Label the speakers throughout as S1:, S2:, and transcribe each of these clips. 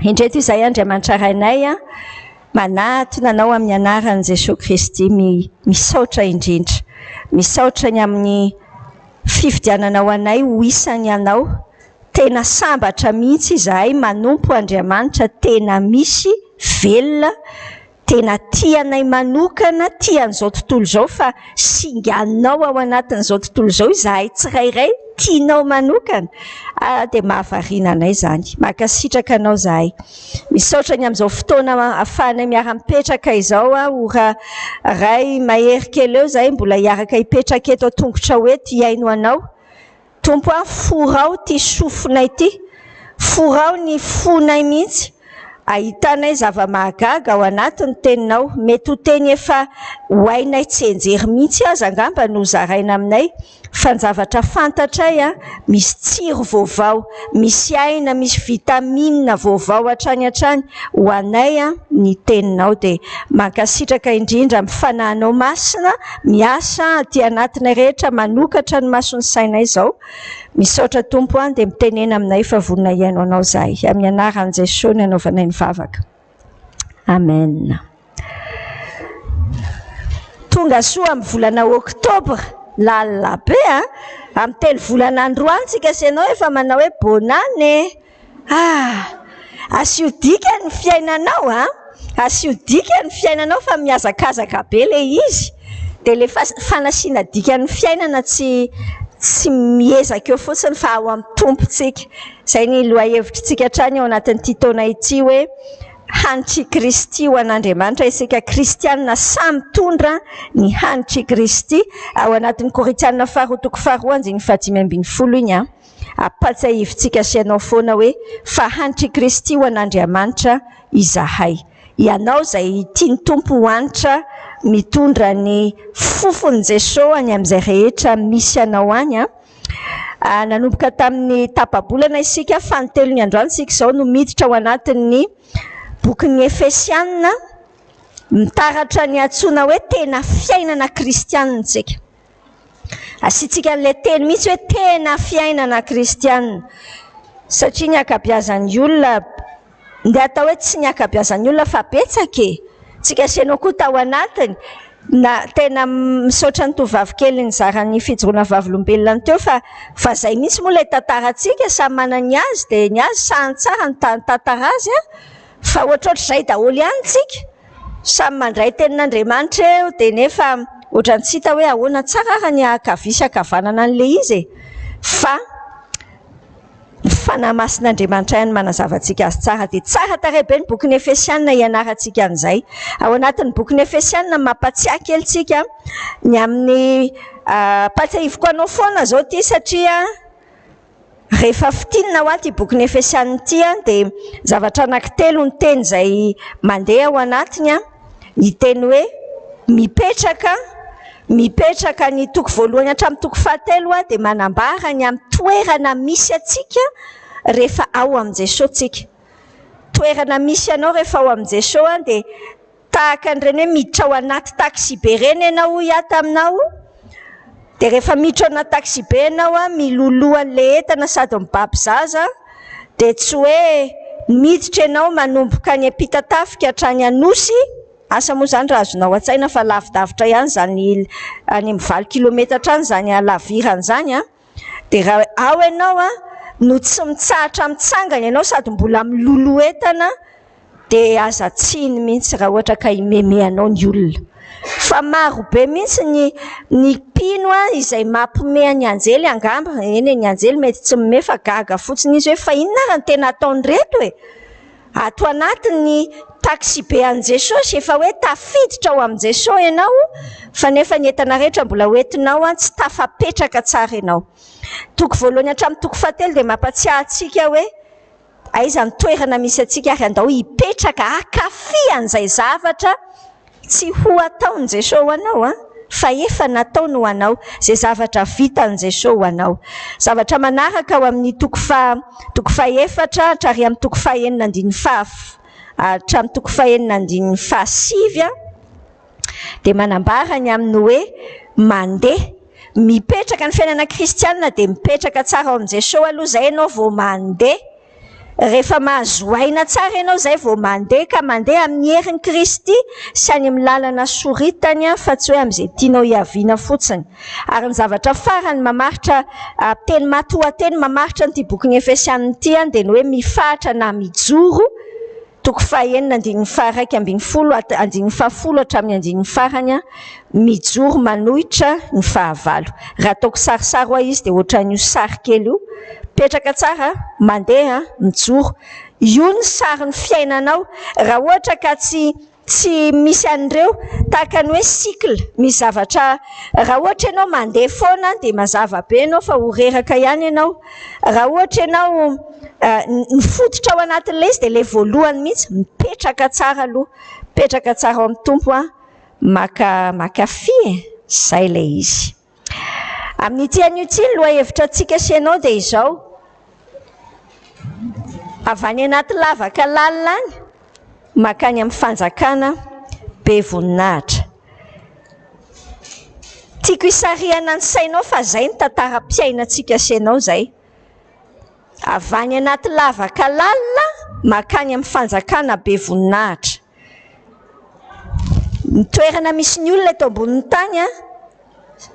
S1: Indreto izahay Andriamanitra Rainay a, manatona Anao amin'ny anaran'i Jesoa Kristy, misaotra indrindra. Misaotra ny amin'ny fifidiananao anay ho isan'ny Anao. Tena sambatra mihitsy izahay manompo Andriamanitra tena misy, velona, tena tia anay manokana, tia an'izao tontolo izao fa singanao ao anatin'izao tontolo izao izahay tsirairay, tianao manokana. Ah, dia mahavariana anay izany. Mankasitraka anao izahay. Misaotra ny amin'izao fotoana ahafahanay miara-mipetraka izao, ora iray mahery kely eo izahay mbola hiaraka hipetraka eto an-tongotrao eto hihaino anao. Tompo a, forao ity sofinay ity, forao ny fonay mihitsy, ahitanay zava-mahagaga ao anatin'ny teninao. Mety ho teny efa ho hainay tsianjery mihitsy aza angamba no zaraina aminay, fa ny zavatra fantatray a, misy tsiro vaovao, misy aina, misy vitamine vaovao hatrany hatrany ho anay a, ny teninao. Dia mankasitraka indrindra amin'ny fanahinao masina miasa aty anatinay rehetra, manokatra ny mason'ny sainay izao. Misaotra Tompo an, dia mitenena aminay fa vonona hihaino anao izahay. Amin'ny anaran'i Jesoa no anaovanay ny vavaka. Amen. Tonga soa amin'ny volana oktobra, lalina be an! Amin'ny telo volana androany tsika sy ianao efa manao hoe bonne année. Ah! Asio dikany ny fiainanao an! Asio dikany ny fiainanao fa mihazakazaka be ilay izy. Dia ilay fanasiana dikany ny fiainana tsy tsy miezaka eo fotsiny fa ao amin'ny Tompo tsika. Izay ny lohahevitritsika hatrany ao anatin'ity taona ity hoe hanitr'i Kristy ho an'Andriamanitra isika kristianina samy mitondra ny hanitr'i Kristy. Ao anatin'ny Korintianina faharoa toko faharoa andininy fahadimy ambin'ny folo iny an. Ampatsiahivintsika sy ianao foana hoe fa hanitr'i Kristy ho an'Andriamanitra izahay. Ianao izay tian'ny Tompo ho hanitra mitondra ny fofon'i Jesoa any amin'izay rehetra misy anao any an. Nanomboka tamin'ny tapa-bolana isika, fanintelony androany isika izao no miditra ao anatin'ny bokin'ny Efesianina, mitaratra ny antsoina hoe tena fiainana kristianina isika. Asiantsika an'ilay teny mihitsy hoe tena fiainana kristianina. Satria ny ankabeazan'ny olona, ndeha atao hoe tsy ny ankabeazan'ny olona fa betsaka e! Tsika sy ianao koa tao anatiny, na tena misaotra ny tovovavy kely nizara ny fijoroana vavolombelona teo fa fa izay mihitsy moa ilay tantarantsika, samy manana ny azy dia ny azy sahany tsara ny tantara azy an, fa ohatrohatr'izay daholo ihany tsika. Samy mandray tenin'Andriamanitra eo dia nefa ohatran'ny tsy hita hoe ahoana tsara ary ny ankavia sy ankavanana an'ilay izy e! Fa ny Fanahy Masin'Andriamanitra ihany manazava antsika azy tsara. Dia tsara tarehy be ny bokin'ny Efesianina hianarantsika an'izay. Ao anatin'ny bokin'ny Efesianina mampatsiahy kely tsika ny amin'ny ampatsiahiviko anao foana izao ity satria rehefa fintinina ho ahy ity bokin'ny Efesianina ity dia zavatra anankitelo ny teny izay mandeha ao anatiny. Ny teny hoe mipetraka, mipetraka ny toko voalohany hatramin'ny toko fahatelo dia manambara ny amin'ny toerana misy antsika rehefa ao amin'i Jesoa tsika. Toerana misy anao rehefa ao amin'i Jesoa dia tahaka an'ireny hoe miditra ao anaty taxi-be ireny ianao hoy aho taminao. Dia rehefa miditra ao anaty taxi-be ianao miloloha an'ilay entana sady mibaby zaza dia tsy hoe miditra ianao manomboka any Ampitatafika hatrany Anosy, asa moa izany raha azonao an-tsaina fa lavidavitra ihany izany any amin'ny valo kilometatra any izany halavirana izany an. Dia raha ao ianao no tsy mitsahatra mitsangana ianao sady mbola miloloha entana dia aza tsiny mihitsy raha ohatra ka imemehanao ny olona. Fa maro be mihitsy ny ny mpino izay mampiomehy ny anjely angamba, eny e, ny anjely mety tsy mimehy fa gaga fotsiny izy hoe fa inona ary no tena ataon'ireto e? Ato anatin'ny taxi-be an'i Jesosy efa hoe tafiditra ao amin'i Jesosy ianao fa nefa ny entana rehetra mbola hoentinao tsy tafapetraka tsara ianao. Toko voalohany hatramin'ny toko fahatelo dia mampatsiahy antsika hoe aiza ny toerana misy antsika ary andao hipetraka hankafy an'izay zavatra tsy ho ataon'i Jesosy ho anao an, fa efa nataony ho anao, izay zavatra vitan'i Jesosy ho anao. Zavatra manaraka ao amin'ny toko faha toko fahefatra hatrary amin'ny toko fahenina andininy faha hatramin'ny toko fahenina andininy fahasivy an, dia manambara ny amin'ny hoe mandeha. Mipetraka ny fiainana kristianina dia mipetraka tsara ao amin'i Jesosy aloha izay ianao vao mandeha. Rehefa mahazo aina tsara ianao izay vao mandeha ka mandeha amin'ny herin'i Kristy sy any amin'ny lalana soritany fa tsy hoe amin'izay tianao hiaviana fotsiny. Ary ny zavatra farany mamaritra, teny matoanteny mamaritra an'ity bokin'ny Efesianina ity dia ny hoe mifahatra na mijoro, toko fahenina andininy faha-11, andininy fahafolo hatramin'ny andininy farany, mijoro manohitra ny fahavalo. Raha ataoko sarisary hoa izy dia ohatran'io sary kely io. Mipetraka tsara, mandeha, mijoro. Io ny sarin'ny fiainanao. Raha ohatra ka tsy tsy misy an'ireo, tahaka ny hoe cycle, misy zavatra, raha ohatra ianao mandeha foana dia mazava be ianao fa ho reraka ihany ianao. Raha ohatra ianao ny fototra ao anatin'ilay izy dia ilay voalohany mihitsy, mipetraka tsara aloha. Mipetraka tsara ao amin'ny Tompo an. Maka maka fy e! Zay ilay izy. Amin'ity anio ity ny lohahevitra antsika sy ianao dia izao. Avy any anaty lavaka lalina any mankany amin'ny fanjakana be voninahitra. Tiako hisarihana ny sainao fa izay ny tantaram-piainantsika sy ianao izay. Avy any anaty lavaka lalina mankany amin'ny fanjakana be voninahitra. Ny toerana misy ny olona eto ambonin'ny tany an,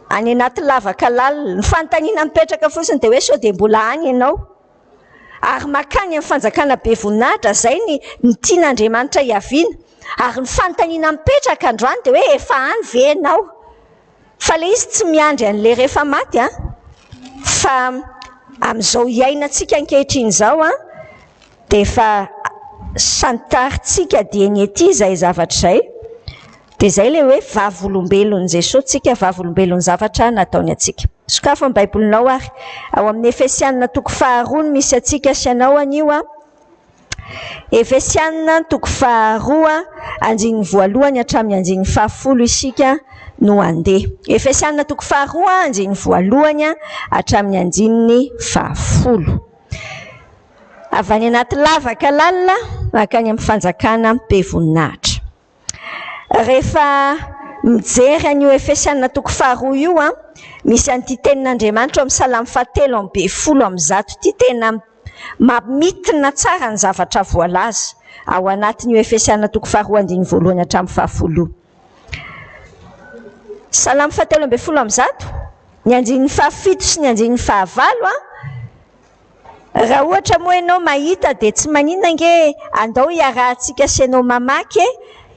S1: any anaty lavaka lalina. Ny fanontaniana mipetraka fotsiny dia hoe sao dia mbola any ianao? Ary mankany amin'ny fanjakana be voninahitra, izay ny ny tian'Andriamanitra hiaviana. Ary ny fanontaniana mipetraka androany dia hoe efa any ve ianao? Fa ilay izy tsy miandry an'ilay rehefa maty an, fa amin'izao iainantsika ankehitriny izao an, Dia efa santarintsika dieny ety izay zavatra izay. Dia izay ilay hoe vavolombelon'i Jesoa tsika, vavolombelon'ny zavatra nataony antsika. Sokafo ny Baibolinao ary. Ao amin'ny Efesianina toko faharoa no misy antsika sy anao anio an. Efesianina toko faharoa, andininy voalohany hatramin'ny andininy fahafolo isika no handeha. Efesianina toko faharoa, andininy voalohany hatramin'ny andininy fahafolo. Avy any anaty lavaka lalina mankany amin'ny fanjakana be voninahitra. Rehefa mijery an'io Efesiana toko faharoa io, misy an'ity tenin'Andriamanitra ao amin'ny Salamo fahatelo 113 ity, tena mamintina tsara ny zavatra voalaza ao anatin'io Efesiana toko faharoa andininy voalohany hatramin'ny fahafolo io. Salamo fahatelo 113, ny andininy fahafito sy ny andininy fahavalo. Raha ohatra moa ianao mahita dia tsy maninona ange e, andao hiarahantsika sy ianao mamaky e,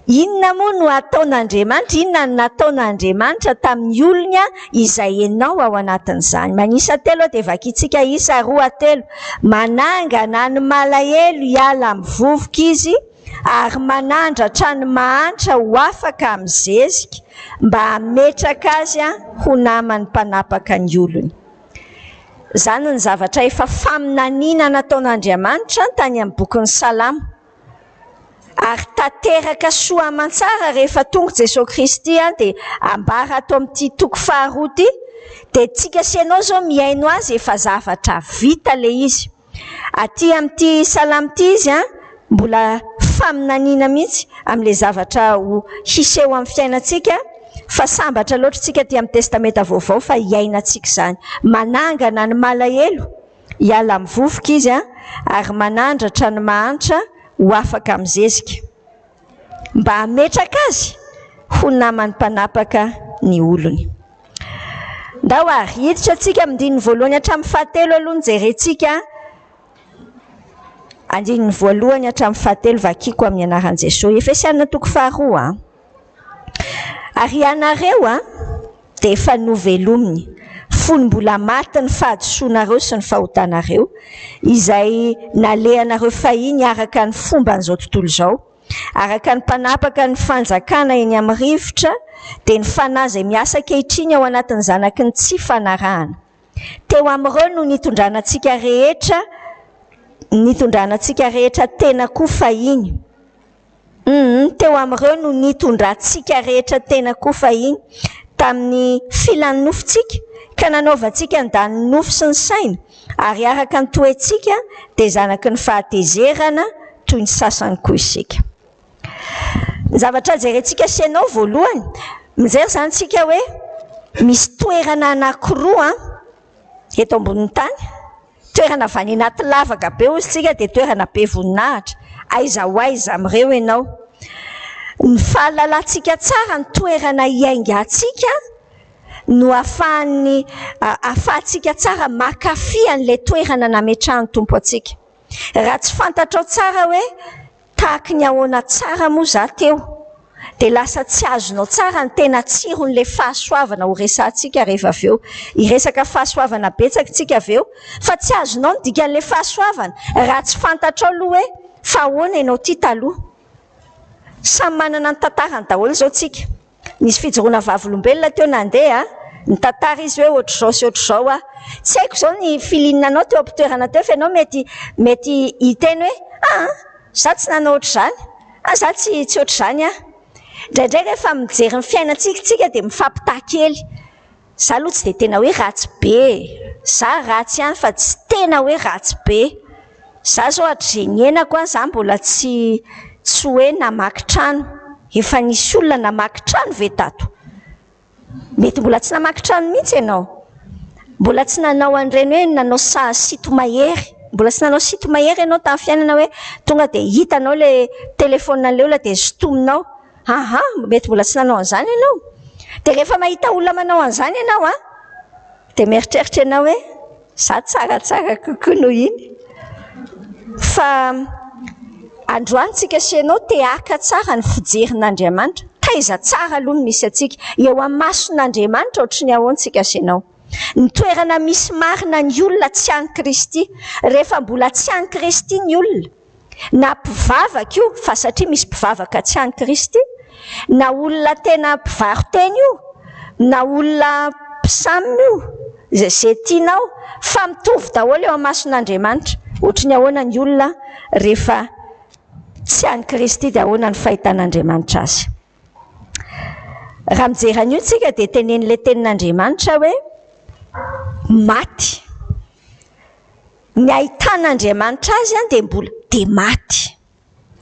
S1: inona moa no ataon'Andriamanitra, inona no nataon'Andriamanitra tamin'ny olony izay ianao ao anatin'izany. Manisa telo aho dia vakintsika isa roa telo, manangana ny malahelo hiala amin'ny vovoka izy ary manandratra ny mahantra ho afaka amin'ny zezika mba hametraka azy ho naman'ny mpanapaka ny olony. Izany ny zavatra efa faminaniana nataon'Andriamanitra tany amin'ny bokin'ny Salamo. Ary tanteraka soa aman-tsara rehefa tonga Jesoa Kristy dia ambara ato amin'ity toko faharoa ity, dia tsika sy ianao izao mihaino azy efa zavatra vita ilay izy. Aty amin'ity salamo ity izy an, mbola faminaniana mihitsy amin'ilay zavatra ho hiseho amin'ny fiainantsika, fa sambatra loatra isika aty amin'ny Testamenta Vaovao fa iainantsika izany. Manangana ny malahelo hiala amin'ny vovoka izy an, ary manandratra ny mahantra ho afaka amin'ny zezika, mba hametraka azy ho naman'ny mpanapaka ny olony. Ndao ary, hiditra antsika amin'ny andininy voalohany hatramin'ny fahatelo aloha no jerentsika. Andininy voalohany hatramin'ny fahatelo vakiko amin'ny anaran'i Jesoa. Efesiana toko faharoa. Ary ianareo a, dia efa novelominy, fony mbola maty ny fahadisoanareo sy ny fahotanareo, izay nalehanareo fahiny araka ny fomban'izao tontolo izao, Araka ny mpanapaka ny fanjakana eny amin'ny rivotra, dia ny fanahy izay miasa ankehitriny ao anatin'ny zanaky ny tsy fanarahana. Teo amin'ireo no nitondrana antsika rehetra nitondrana antsika rehetra tena koa fahiny. Hum, teo amin'ireo no nitondrantsika rehetra tena koa fahiny, tamin'ny filan'ny nofontsika, ka nanaovantsika ny danin'ny nofo sy ny saina, Ary araka ny toetsika dia zanaky ny fahatezerana toy ny sasany koa isika. Ny zavatra jerentsika sy ianao voalohany, mijery izany isika hoe misy toerana anankiroa eto ambonin'ny tany. Toerana avy any anaty lavaka be hozy tsika dia toerana be voninahitra. Aiza ho aiza amin'ireo ianao? Ny fahalalantsika tsara ny toerana hiaingantsika no ahafahan'ny ahafahantsika tsara mankafy an'ilay toerana nametrahan'ny Tompo antsika. Raha tsy fantatrao tsara hoe tahaky ny ahoana tsara moa za teo, dia lasa tsy azonao tsara ny tena tsiron'ilay fahasoavana ho resahantsika rehefa avy eo. Hiresaka fahasoavana betsaka tsika avy eo, fa tsy azonao ny dikan'ilay fahasoavana raha tsy fantatrao aloha hoe fa ahoana ianao ty taloha. Samy manana ny tantarany daholo izao tsika. Nisy fijoroana vavolombelona teo nandeha, nitantara izy hoe ohatr'izao sy ohatr'izao aho. Tsy haiko izao ny feeling-nao teo am-pitoerana teo fa ianao mety mety hiteny hoe ah, za tsy nanao ohatr'izany, ah za tsy tsy ohatr'izany aho. Indraindray rehefa mijery ny fiainantsika tsika dia mifampitaha kely. Za aloha tsy dia tena hoe ratsy be e. Za ratsy ihany fa tsy tena hoe ratsy be. Za zao hatrizay niainako an, za mbola tsy tsy hoe namaky trano. Efa nisy olona namaky trano ve tato? Mety mbola tsy namaky trano mihitsy ianao. Mbola tsy nanao an'ireny hoe nanao sa sinto-mahery. Mbola tsy nanao sinto-mahery ianao tamin'ny fiainana hoe tonga dia hitanao ilay téléphone an'ilay olona dia sintominao. Aha, mety mbola tsy nanao an'izany ianao. Dia rehefa mahita olona manao an'izany ianao an, dia mieritreritra ianao hoe za tsaratsara kokoa noho iny. Fa androany tsika sy ianao te haka tsara ny fijerin'Andriamanitra. Taiza tsara aloha no misy antsika? Eo amin'ny mason'Andriamanitra ohatry ny ahoana tsika sy ianao? Ny toerana misy marina ny olona tsy an'i Kristy. Rehefa mbola tsy an'i Kristy ny olona, na mpivavaka io, fa satria misy mpivavaka tsy an'i Kristy, na olona tena mpivaro-tena io, na olona mpisam io, izay tianao, fa mitovy daholo eo amason'Andriamanitra. Ohatry ny ahoana ny olona rehefa tsy an'i Kristy dia ahoana ny fahitan'Andriamanitra azy. Raha mijery an'io tsika dia tenenin'ilay tenin'Andriamanitra hoe maty. Ny ahitan'Andriamanitra azy dia mbola dia maty.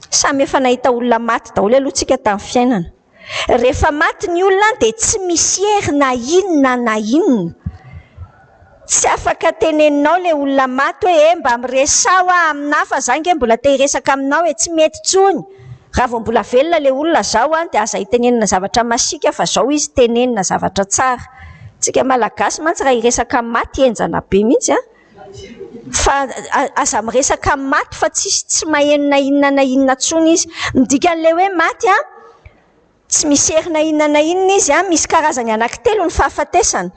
S1: Samy efa nahita olona maty daholo aloha tsika tamin'ny fiainana. Rehefa maty ny olona dia tsy misy hery na inona na inona. Tsy afaka teneninao ilay olona maty hoe e mba miresaho aho aminahy fa za nge mbola te hiresaka aminao e, tsy mety intsony. Raha vao mbola velona ilay olona zao an, dia aza itenenana zavatra masiaka fa zao izy tenenina zavatra tsara. Tsika malagasy mantsy raha hiresaka maty henjana be mihitsy an. Fa aza miresaka maty fa tsisy tsy maheno na inona na inona intsony izy. Ny dikan'ilay hoe maty an, tsy misy hery na inona na inona izy an, misy karazany anankitelo ny fahafatesana.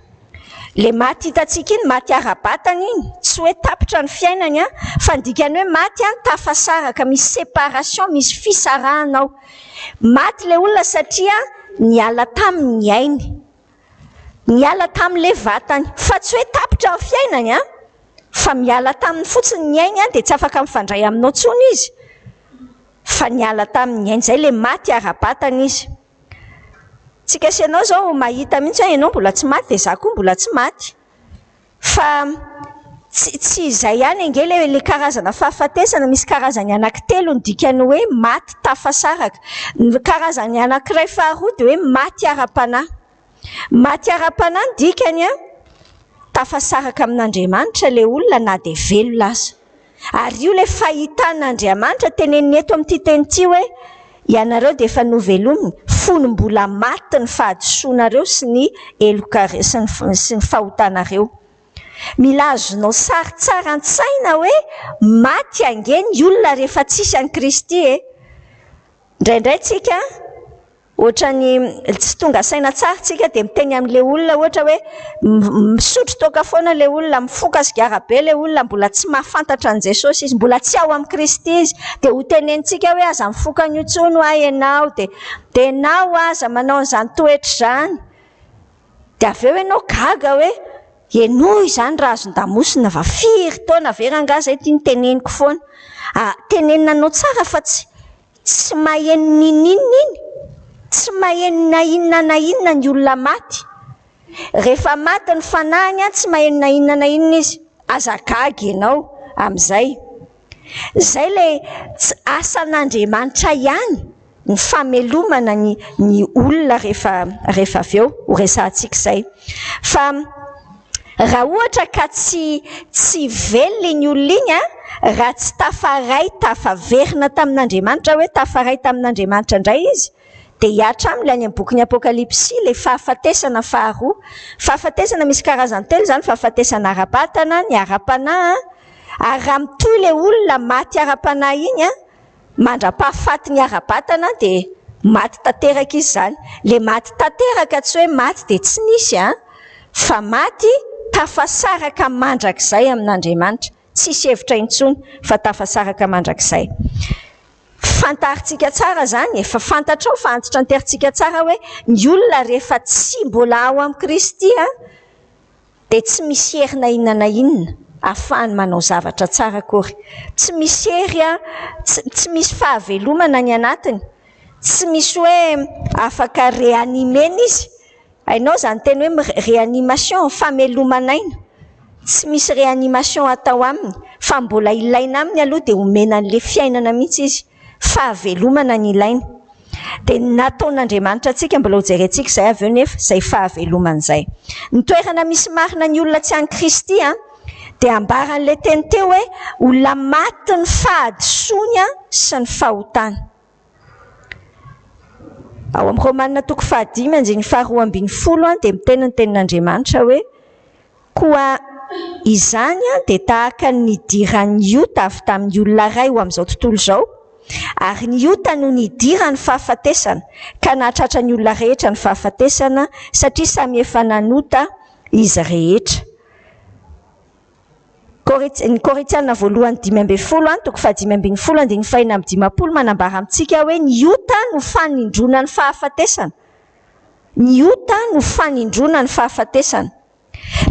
S1: Ilay maty hitantsika iny, maty ara-batana iny, tsy hoe tapitra ny fiainany an, fa ny dikan'ny hoe maty an, tafasaraka, misy séparation, misy fisarahana ao. Maty ilay olona satria niala taminy ny ainy. Niala tamin'ilay vatany. Fa tsy hoe tapitra ny fiainany an, fa miala taminy fotsiny ny ainy an, dia tsy afaka mifandray aminao intsony izy. Fa niala tamin'ny ainy, izay ilay maty ara-batana izy. Tsika sy ianao izao mahita mihitsy hoe ianao mbola tsy maty dia izaho koa mbola tsy maty. Fa tsy tsy izay ihany ange ilay ilay karazana fahafatesana, misy karazany anankitelo ny dikan'ny hoe maty tafasaraka. Ny karazany anankiray faharoa dia hoe maty ara-panahy. Maty ara-panahy ny dikany an, tafasaraka amin'Andriamanitra ilay olona na dia velona aza. Ary io ilay fahitan'Andriamanitra teneniny eto amin'ity teny ity hoe ianareo dia efa novelominy fony mbola maty ny fahadisoanareo sy ny helokare sy ny sy ny fahotanareo. Mila azonao sary tsara an-tsaina hoe maty ange ny olona rehefa tsisy an'i Kristy e. Indraindray tsika Ohatran'ny tsy tonga saina tsara tsika dia miteny amin'ilay olona ohatra hoe misotro toaka foana ilay olona, mifoka sigara be ilay olona, mbola tsy mahafantatra an'i Jesosy izy, mbola tsy ao amin'i Kristy izy, dia ho tenenintsika hoe aza mifoka an'io intsony hoa ianao, dia dia ianao aza manao an'izany toetra izany. Dia avy eo ianao gaga hoe henoy izany raha azon-damosina fa firy taona ve rangahy izay ity no teneniko foana. Ah, tenenina anao tsara fa tsy Tsy maheno ninininona iny, tsy maheno na inona na inona ny olona maty. Rehefa maty ny fanahiny an, tsy maheno na inona na inona izy. Aza gaga ianao amin'izay. Izay ilay asan'Andriamanitra ihany ny famelomana ny ny olona rehefa rehefa avy eo, ho resahantsika izay. Fa. Raha ohatra ka tsy tsy velona iny olona iny an, raha tsy tafaray tafaverina tamin'Andriamanitra hoe tafaray tamin'Andriamanitra indray izy, dia hihatra aminy any amin'ny bokin'ny Apokalypsy ilay fahafatesana faharoa. Fahafatesana misy karazany telo izany, fahafatesana ara-batana, ny ara-panahy, ary raha mitohy ilay olona maty ara-panahy iny an, mandra-pahafatiny ara-batana dia maty tanteraka izy izany. Ilay maty tanteraka tsy hoe maty dia tsy nisy an, fa maty tafasaraka mandrakizay amin'Andriamanitra. Tsisy hevitra intsony fa tafasaraka mandrakizay. Fantarintsika tsara izany, efa fantatrao fa antitranterintsika tsara hoe ny olona rehefa tsy mbola ao amin'i Kristy an, dia tsy misy hery na inona na inona ahafahany manao zavatra tsara akory. Tsy misy hery an, tsy tsy misy fahavelomana ny anatiny, tsy misy hoe afaka réanimer-na izy. Hainao izany teny hoe réanimation, fameloman'aina. Tsy misy réanimation atao aminy fa mbola ilaina aminy aloha dia omena an'ilay fiainana mihitsy izy. Fahavelomana ny ilainy. Dia ny nataon'Andriamanitra antsika mbola hojerentsika izay avy eo nefa izay fahavelomana izay. Ny toerana misy marina ny olona tsy an'i Kristy dia ambaran'ilay teny teo hoe olona matin'ny fahadisoany sy ny fahotany. Ao amin'ny Romana toko fahadimy andininy faharoa ambin'ny folo dia miteny ny tenin'Andriamanitra hoe koa izany dia tahaka ny nidiran'ny ota avy tamin'ny olona iray ho amin'izao tontolo izao, ary ny ota no nidiran'ny fahafatesana ka nahatratra ny olona rehetra ny fahafatesana satria samy efa nanota izy rehetra. Ny Korintiana voalohany 15 toko faha-15 andininy faha-56 manambara amintsika hoe ny ota no fanindrona ny fahafatesana. Ny ota no fanindrona ny fahafatesana.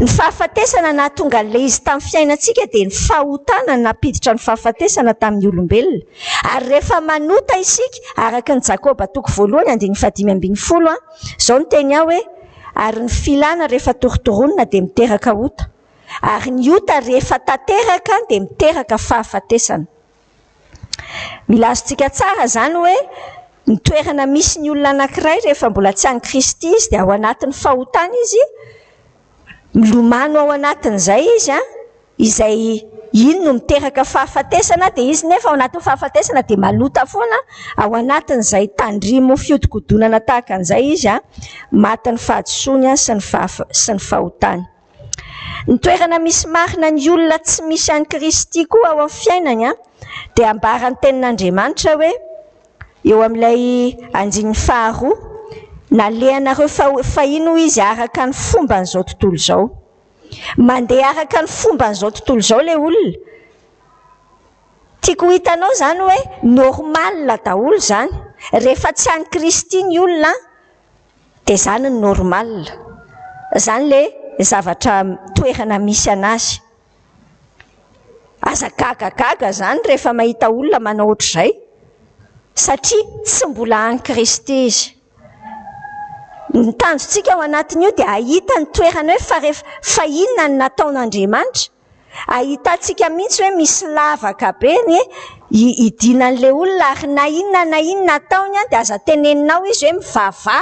S1: Ny fahafatesana nahatonga an'ilay izy tamin'ny fiainantsika dia ny fahotana no nampiditra ny fahafatesana tamin'ny olombelona. Ary rehefa manota isika, araka ny Jakoba toko voalohany andininy faha-15, izao no teny ao hoe ary ny filana rehefa torotoronina dia miteraka ota. Ary ny ota rehefa tanteraka dia miteraka fahafatesana. Mila azontsika tsara izany hoe ny toerana misy ny olona anankiray rehefa mbola tsy an'i Kristy izy dia ao anatin'ny fahotana izy, milomano ao anatin'izay izy, izay iny no miteraka fahafatesana, dia izy nefa ao anatin'ny fahafatesana dia manota foana ao anatin'izay tandrimo fiodikodonana tahaka an'izay izy, matin'ny fahadisoany sy ny sy ny fahotany. Ny toerana misy marina ny olona tsy misy an'i Kristy koa ao amin'ny fiainany dia ambaran'ny tenin'Andriamanitra hoe eo amin'ilay andininy faharoa, nalehanareo fahiny hoy izy araka ny fomban'izao tontolo izao. Mandeha araka ny fomban'izao tontolo izao ilay olona. Tiako ho hitanao izany hoe normal daholo izany. Rehefa tsy an'i Kristy ny olona dia izany ny normal. Izany ilay zavatra toerana misy anazy. Aza gagagaga izany rehefa mahita olona manao ohatr'izay satria tsy mbola an'i Kristy izy. Ny tanjontsika ao anatin'io dia hahita ny toerana hoe fa rehefa fa inona no nataon'Andriamanitra. Ahitantsika mihitsy hoe misy lavaka be ny idinan'ilay olona ary na inona na inona ataony dia aza teneninao izy hoe mivavaha.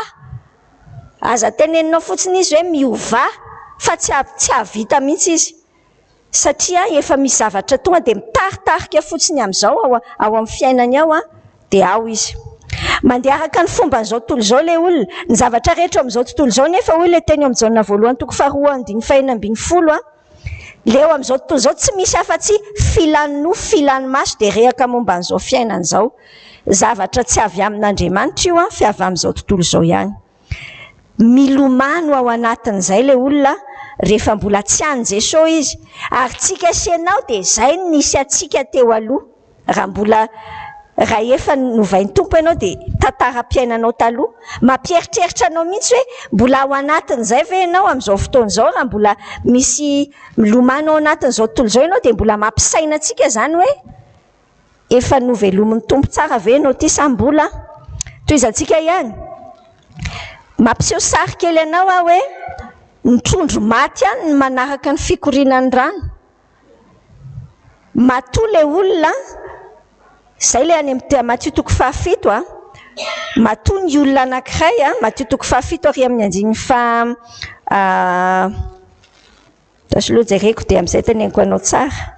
S1: Aza teneninao fotsiny izy hoe miovà fa tsy tsy hahavita mihitsy izy. Satria efa misy zavatra tonga dia mitaritarika fotsiny amin'izao ao ao amin'ny fiainany ao dia ao izy. Mandeha araka ny fomban'izao tontolo izao ilay olona. Ny zavatra rehetra ao amin'izao tontolo izao nefa hoy ilay teny ao amin'ny Jaona voalohany toko faharoa andininy faha-16, ilay eo amin'izao tontolo izao tsy misy afa-tsy filan'ny nofo, filan'ny maso dia rehaka momba an'izao fiainana izao. Zavatra tsy avy amin'Andriamanitra io fa avy amin'izao tontolo izao ihany. Milomano ao anatin'izay ilay olona rehefa mbola tsy an'i Jesosy izy. Ary tsika sy ianao dia izay no nisy antsika teo aloha. Raha mbola raha efa novain'ny Tompo ianao dia tantaram-piainanao taloha. Mampieritreritra anao mihitsy hoe mbola ao anatin'izay ve ianao amin'izao fotoana izao raha mbola misy milomano ao anatin'izao tontolo izao ianao dia mbola mampisaina antsika izany hoe efa novelomin'ny Tompo tsara ve ianao ity sa mbola? Tohizantsika ihany. Mampiseho sary kely anao aho hoe ny trondro maty ihany no manaraka ny fikorianan'ny rano. Matoa ilay olona, izay ilay any amin'ny Matio toko fahafito, matoa ny olona anankiray, Matio toko fahafito ary amin'ny andininy faha. Andraso aloha jereko dia amin'izay teneniko anao tsara.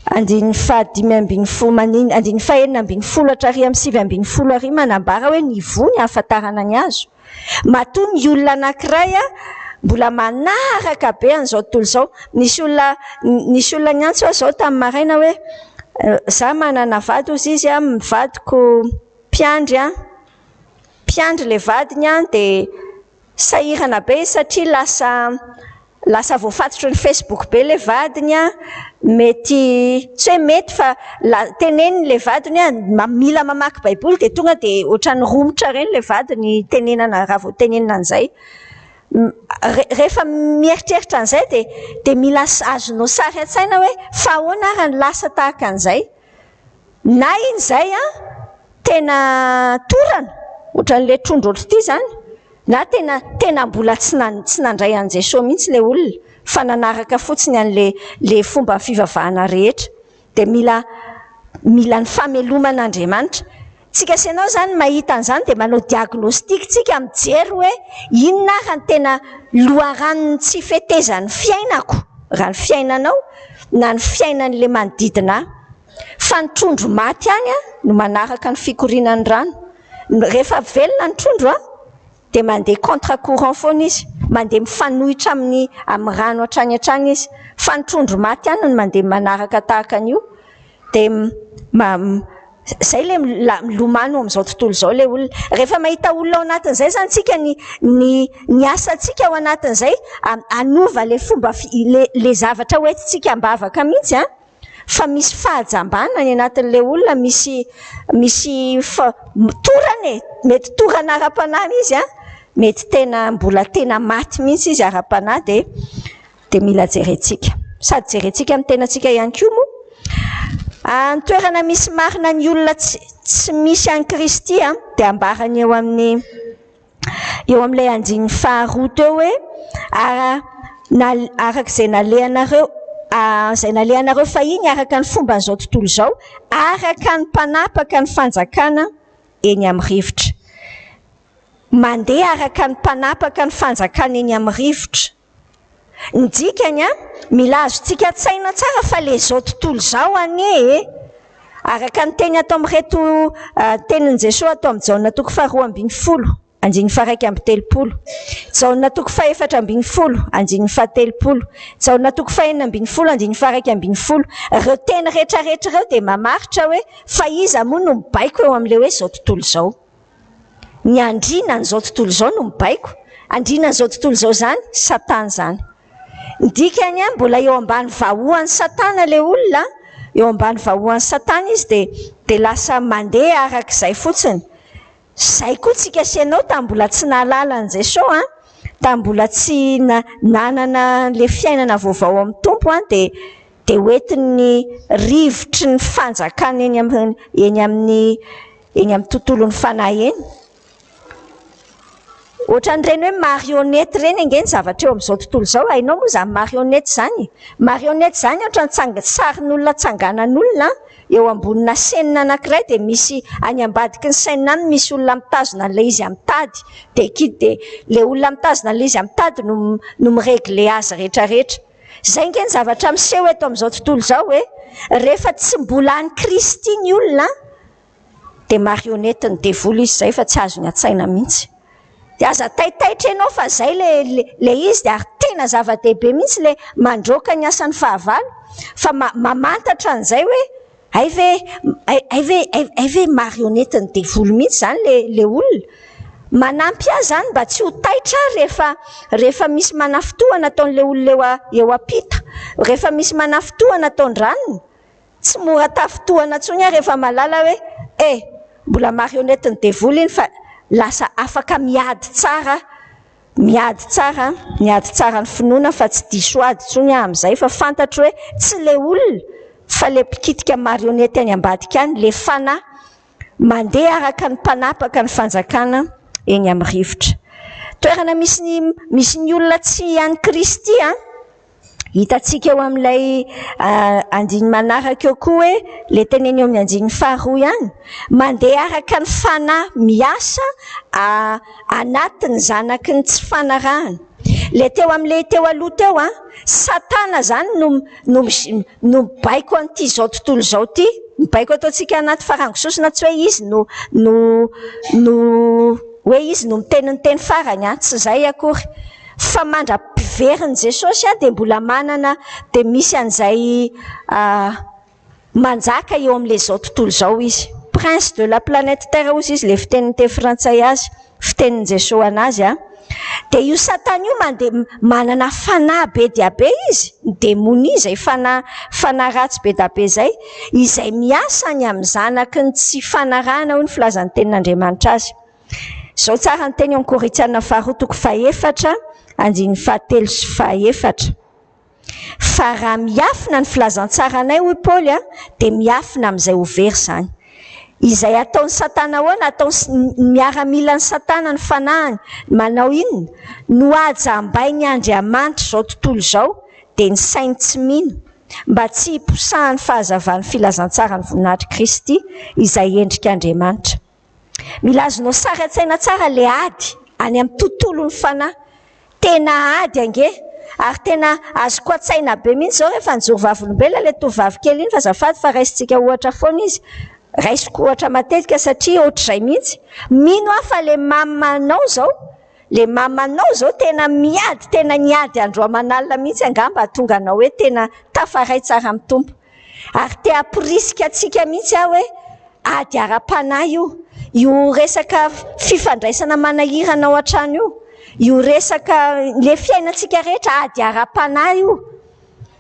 S1: Andininy faha-15 maniny, andininy faha-16 hatrary amin'ny 19 ary manambara hoe ny voa ny ahafantarana ny hazo. Matoa ny olona anankiray mbola manaraka be an'izao tontolo izao. Nisy olona, nisy olona niantso aho izao tamin'ny maraina hoe za manana vady hozy izy, ny vadiko mpiandry an, mpiandry ilay vadiny an, dia sahirana be izy satria lasa lasa voafatotry ny Facebook be ilay vadiny an, mety tsy hoe mety fa la teneniny ilay vadiny hoe mila mamaky baiboly dia tonga dia ohatran'ny romotra ireny ilay vadiny tenenana raha vao tenenina an'izay. Rehefa mieritreritra an'izay dia dia mila azonao sary an-tsaina hoe fa ahoana ary ny lasa tahaka an'izay. Na iny izay an, tena torana, ohatran'ilay trondro ohatr'ity izany, na tena tena mbola tsy tsy nandray an'i Jesoa mihitsy ilay olona fa nanaraka fotsiny an'ilay ilay fomba fivavahana rehetra. Dia mila mila ny fameloman'Andriamanitra. Tsika sy ianao izany mahita an'izany dia manao diagnostic tsika mijery hoe inona ary ny tena loharanon'ny tsy fetezan'ny fiainako, raha ny fiainanao na ny fiainan'ilay manodidina ahy. Fa ny trondro maty ihany no manaraka ny fikorianan'ny rano. Rehefa velona ny trondro dia mandeha contre courant foana izy, mandeha mifanohitra amin'ny amin'ny rano hatrany hatrany izy. Fa ny trondro maty ihany no mandeha manaraka tahaka an'io. Dia izay ilay milomano amin'izao tontolo izao ilay olona. Rehefa mahita olona ao anatin'izay izany tsika, ny ny ny asantsika ao anatin'izay hanova ilay fomba ilay ilay zavatra hoentintsika am-bavaka mihitsy an. Fa misy fahajambana any anatin'ilay olona, misy misy torana e, mety torana ara-panahy izy an, mety tena mbola tena maty mihitsy izy ara-panahy dia dia mila jerentsika. Sady jerentsika amin'ny tenantsika ihany koa moa. Ny toerana misy marina ny olona tsy tsy misy an'i Kristy an, dia ambarany eo amin'ny eo amin'ilay andininy faharoa teo hoe araka izay nalehanareo izay nalehanareo fahiny araka ny fomban'izao tontolo izao, araka ny mpanapaka ny fanjakana eny amin'ny rivotra. Mandeha araka ny mpanapaka ny fanjakana eny amin'ny rivotra. Ny dikany an, mila azontsika an-tsaina tsara fa ilay izao tontolo izao anie e! Araka ny teny ato amin'ireto tenin'i Jesoa ato amin'i Jaona toko faha-12, andininy faha-31, Jaona toko faha-14, andininy faha-30, Jaona toko faha-16, andininy faha-11, ireo teny rehetrarehetra ireo dia mamaritra hoe fa iza moa no mibaiko eo amin'ilay hoe izao tontolo izao. Ny andriana an'izao tontolo izao no mibaiko. Andriana an'izao tontolo izao izany, Satana izany. Ny dikany, mbola eo ambany vahoan'i Satana ilay olona, eo ambany vahoan'i Satana izy dia dia lasa mandeha araka izay fotsiny. Izay koa tsika sy ianao tamin'ny mbola tsy nahalala an'i Jesoa, tamin'ny mbola tsy nanana ilay fiainana vaovao amin'ny Tompo dia dia hoentin'ny rivotry ny fanjakana eny amin'ny eny amin'ny eny amin'ny tontolon'ny fanahy eny. Ohatran'ireny hoe marionnette ireny ange ny zavatra eo amin'izao tontolo izao. Hainao moa izany marionnette izany e? Marionnette izany ohatran'ny tsang- sarin'olona tsanganan'olona eo ambonina scène anankiray dia misy any ambadiky ny scène any misy olona mitazona an'ilay izy amin'ny tady. Dia ki- dia ilay olona mitazona an'ilay izy amin'ny tady no no mi-régler azy rehetrarehetra. Izay ange ny zavatra miseho eto amin'izao tontolo izao e! Rehefa tsy mbola an'i Kristy ny olona dia marionnette ny devoly izy izay fa tsy azony an-tsaina mihitsy. Dia aza taitaitra ianao fa izay ilay ilay izy dia ary tena zava-dehibe mihitsy ilay mandroaka ny asan'ny fahavalo fa mamantatra an'izay hoe hay ve hay ve hay ve marionnette ny devoly mihitsy izany ilay ilay olona. Manampy ahy izany mba tsy ho taitra aho rehefa rehefa misy manafintohana ataon'ilay olona eo eo am-pita, rehefa misy manafintohana ataon-dranony. Tsy mora tafintohana intsony aho rehefa mahalala hoe eh! mbola marionnette ny devoly iny fa lasa afaka miady tsara aho, miady tsara an, miady tsara ny finoana fa tsy diso ady intsony aho amin'izay fa fantatro hoe tsy ilay olona fa ilay mpikitika marionnette any ambadika any, ilay fanahy mandeha araka ny mpanapaka ny fanjakana eny amin'ny rivotra. Toerana misy ny misy ny olona tsy an'i Kristy an! Hitantsika eo amin'ilay andininy manaraka eo koa hoe, ilay teneny eo amin'ny andininy faharoa ihany, mandeha araka ny fanahy miasa anatin'ny zanaky ny tsy fanarahana. Ilay teo amin'ilay teo aloha teo an, Satana izany no no no mibaiko an'ity izao tontolo izao ity. Mibaiko ataontsika anaty farango sosona tsy hoe izy no no no hoe izy no miteny ny teny farany an, tsy izay akory. Fa mandra-piverin'i Jesosy an dia mbola manana dia misy an'izay manjaka eo amin'ilay izao tontolo izao izy. Prince de la planète terre hozy izy ilay fitenin'ny teny frantsay azy, fitenin'i Jesosy an'azy an. Dia io Satana io mandeha manana fanahy be dia be izy, ny demonia izay fanahy fanahy ratsy be da be izay, izay miasa any amin'ny zanaky ny tsy fanarahana hoy ny filazan'ny tenin'Andriamanitra azy. Izao tsara ny teny ao amin'ny Korintiana faharoa toko fahefatra andininy fahatelo sy fahefatra. Fa raha miafina ny filazantsaranay, hoy Paoly, dia miafina amin'izay ho very izany. Izay ataon'i Satana ahoana? Ataon'ny miaramilan'i Satana ny fanahiny. Manao inona? Nohajambain'i Andriamanitra izao tontolo izao, dia ny sainy tsy mino, mba tsy hiposahan'ny fahazavan'ny filazantsaran'ny voninahitr'i Kristy, izay endrik'Andriamanitra. Mila azonao sary an-tsaina tsara ilay ady any amin'ny tontolon'ny fanahy. Tena ady ange! Ary tena azoko an-tsaina be mihitsy izao rehefa nijoro vavolombelona ilay tovovavy kely iny fa azafady fa raisintsika ohatra foana izy. Raisiko ohatra matetika satria ohatr'izay mihitsy. Mino aho fa ilay mamanao izao, ilay mamanao izao tena miady, tena niady andro aman'alina mihitsy angamba hahatonga anao hoe tena tafaray tsara amin'ny Tompo. Ary te hamporisika antsika mihitsy aho hoe ady ara-panahy io. Io resaka fifandraisana manahirana ao an-trano io, io resaka ilay fiainantsika rehetra ady ara-panahy io.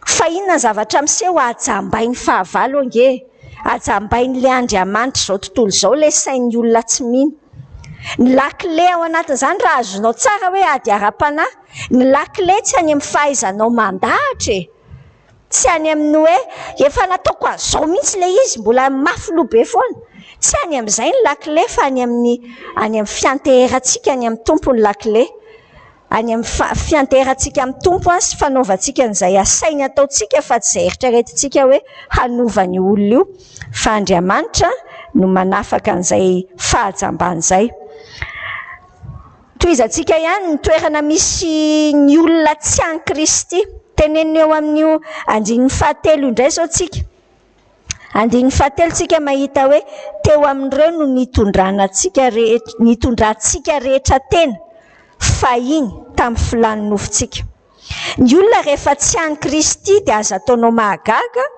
S1: Fa inona ny zavatra miseho? Hajambain'ny fahavalo ange e! Hajambain'ilay andriamanitr'izao tontolo izao ilay sain'ny olona tsy mino. Ny lakile ao anatin'izany raha azonao tsara hoe ady ara-panahy, ny lakile tsy any amin'ny fahaizanao mandahatra e! Tsy any amin'ny hoe efa nataoko an'izao mihitsy ilay izy, mbola mafy loha be foana. Tsy any amin'izay ny lakile fa any amin'ny any amin'ny fianteherantsika any amin'ny Tompo ny lakile. Any amin'ny fianteherantsika amin'ny Tompo sy fanaovantsika an'izay asainy ataontsika fa tsy izay eritreretintsika hoe hanova an'io olona io fa Andriamanitra no manafaka an'izay fahajambana izay. Tohizantsika ihany ny toerana misy ny olona tsy an'i Kristy. Tenenina eo amin'io andininy fahatelo indray izao tsika. Andininy fahatelo tsika mahita hoe teo amin'ireo no nitondrana antsika rehetra, nitondrantsika rehetra tena fahiny tamin'ny filan'ny nofontsika. Ny olona rehefa tsy an'i Kristy dia aza ataonao mahagaga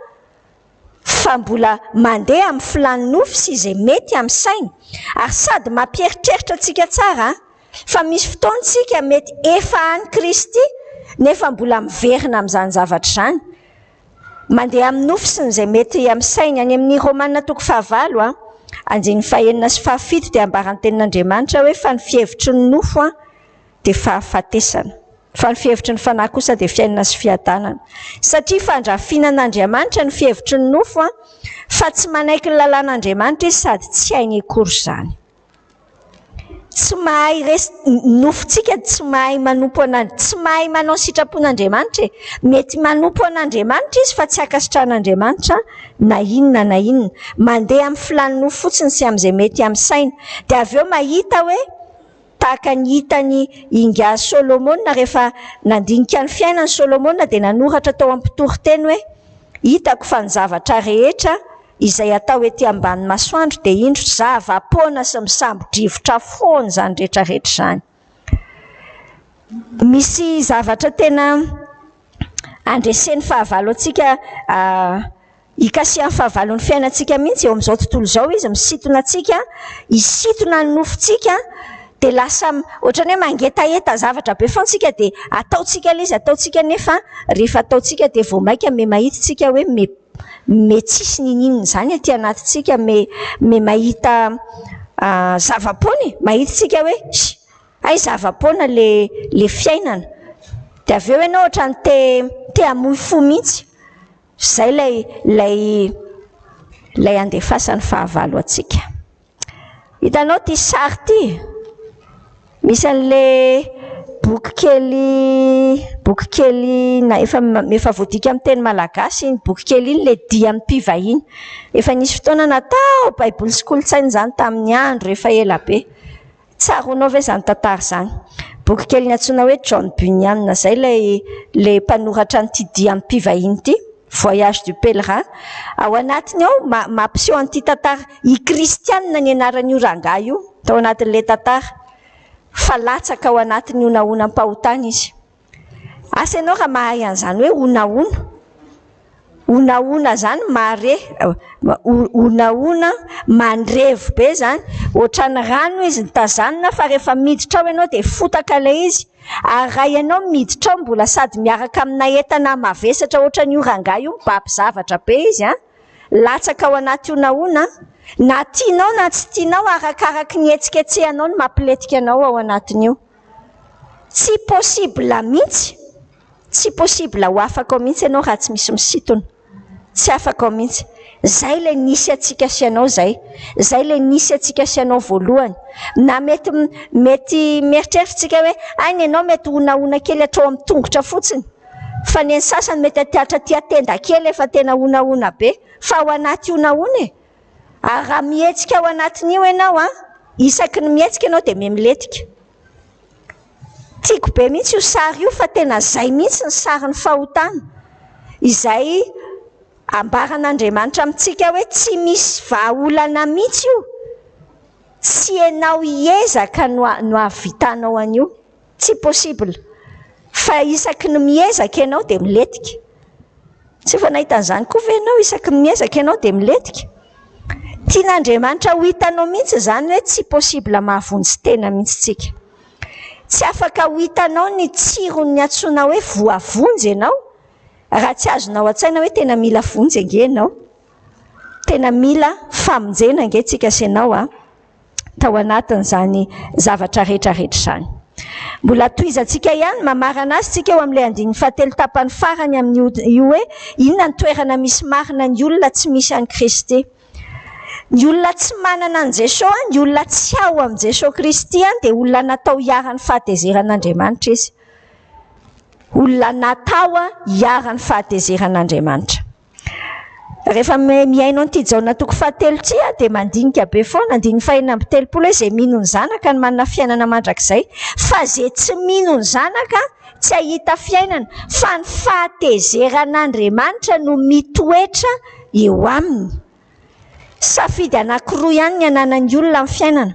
S1: fa mbola mandeha amin'ny filàn'ny nofo sy izay mety amin'ny sainy, ary sady mampieritreritra antsika tsara an, fa misy fotoana isika mety efa an'i Kristy nefa mbola miverina amin'izany zavatra izany, mandeha amin'ny nofo sy ny izay mety amin'ny sainy. Any amin'ny Romana toko fahavalo an, andininy fahenina sy fahafito dia ambaran'ny tenin'Andriamanitra hoe fa ny fihevitry ny nofo an, dia fahafatesana, fa ny fihevitry ny fanahy kosa dia fiainana sy fiadanana. Satria fandrafiana an'Andriamanitra ny fihevitry ny nofo, fa tsy manaiky ny lalàn'Andriamanitra izy sady tsy hainy akory izany. Tsy mahay res, ny nofontsika tsy mahay manompo an'Andri, tsy mahay manao ny sitrapon'Andriamanitra e. Mety manompo an'Andriamanitra izy fa tsy ankasitrahan'Andriamanitra na inona na inona. Mandeha amin'ny filàn'ny nofo fotsiny sy amin'izay mety amin'ny saina. Dia avy eo mahita hoe Tahaka ny hitan'i Ingahy Solomona rehefa nandinika ny fiainany Solomona dia nanoratra tao amin'ny mpitoriteny hoe, Hitako fa ny zavatra rehetra izay atao ety ambany masoandro dia indro zava-poana sy misambo-drivotra foana izany rehetra rehetra izany. Misy zavatra tena andresen'ny fahavalo antsika Ikasihan'ny fahavalon'ny fiainantsika mihitsy eo amin'izao tontolo izao izy, misintona antsika, hisintona ny nofontsika, dia lasa ohatran'ny hoe mangetaheta zavatra be foana isika dia ataontsika ilay izy, ataontsika nefa rehefa ataontsika dia vao mainka miha mahita isika hoe miha miha tsisy n'inon'inona izany aty anatintsika, miha miha mahita zava-poana e, mahita isika hoe hay zava-poana ilay ilay fiainana. Dia avy eo ianao ohatran'ny te te hamoy fo mihitsy. Izay ilay ilay ilay andefasan'ny fahavalo antsika. Hitanao ity sary ity? Misy an'ilay boky kely boky kely na efa efa voadika amin'ny teny malagasy iny boky kely iny ilay dia amin'ny mpivahiny. Efa nisy fotoana natao Baiboly sy kolontsaina izany tamin'ny andro efa ela be. Tsaroanao ve izany tantara izany? Boky kely nantsoina hoe John Bunyan izay ilay ilay mpanoratra an'ity dia am-pivahiny ity, Voyage du pèlerin. Ao anatiny ao mampiseho an'ity tantara, i Christian ny anaran'io rangahy io tao anatin'ilay tantara, fa latsaka ao anatin'ny honahonam-pahotana izy. Asa ianao raha mahay an'izany hoe honahona. Honahona izany mahare, honahona mandrevo be izany. Ohatran'ny rano izy no tazanina fa rehefa miditra ao ianao dia fotaka ilay izy. Ary raha ianao miditra ao mbola sady miaraka amina entana mavesatra ohatran'io rangahy io mibaby zavatra be izy an, latsaka ao anaty honahona an. Na tianao na tsy tianao arakaraky ny hetsiketsehanao no mampilentika anao ao anatin'io. Tsy possible mihitsy, tsy possible ho afaka ao mihitsy ianao raha tsy misy misintona. Tsy afaka ao mihitsy. Izay ilay nisy antsika sy ianao izay. Izay ilay nisy antsika sy ianao voalohany. Na mety mety mieritreritra isika hoe hay ny anao mety honahona kely hatrao amin'ny tongotra fotsiny. Fa ny an'ny sasany mety aty hatraty an-tenda kely efa tena honahona be. Fa ao anaty honahona e. Ary raha mihetsika ao anatin'io ianao an, isaky ny mihetsika ianao dia memiletika. Tiako be mihitsy io sary io fa tena izay mihitsy ny sarin'ny fahotana. Izay ambaran'Andriamanitra amintsika hoe tsy misy vahaolana mihitsy io. Tsy ianao hiezaka no no hahavitanao an'io. Tsy possible. Fa isaky ny miezaka ianao dia milentika. Tsy efa nahita an'izany koa ve ianao? Isaky ny miezaka ianao dia milentika. Tian'Andriamanitra ho hitanao mihitsy izany hoe tsy possible mahavonjy tena mihitsy tsika. Tsy afaka ho hitanao ny tsiron'ny antsoina hoe voavonjy ianao raha tsy azonao an-tsaina hoe tena mila vonjy ange ianao. Tena mila famonjena ange tsika sy ianao a. tao anatin'izany zavatra rehetra rehetra izany. Mbola tohizantsika ihany, mamarana azy tsika eo amin'ilay andininy fahatelo tapany farany amin'io io hoe inona ny toerana misy marina ny olona tsy misy an'i Kristy. Ny olona tsy manana an'i Jesoa, ny olona tsy ao amin'i Jesoa Kristy dia olona natao hiharan'ny fahatezeran'Andriamanitra izy. Olona natao hiharan'ny fahatezeran'Andriamanitra. Rehefa mihaino an'ity Jaona toko fahatelo ity aho dia mandinika be foana, andininy fahenina amby telopolo hoe izay mino ny Zanaka no manana fiainana mandrakizay, fa izay tsy mino ny Zanaka tsy hahita fiainana, fa ny fahatezeran'Andriamanitra no mitoetra eo aminy. Safidy anankiroa ihany ny ananan'ny olona amin'ny fiainana,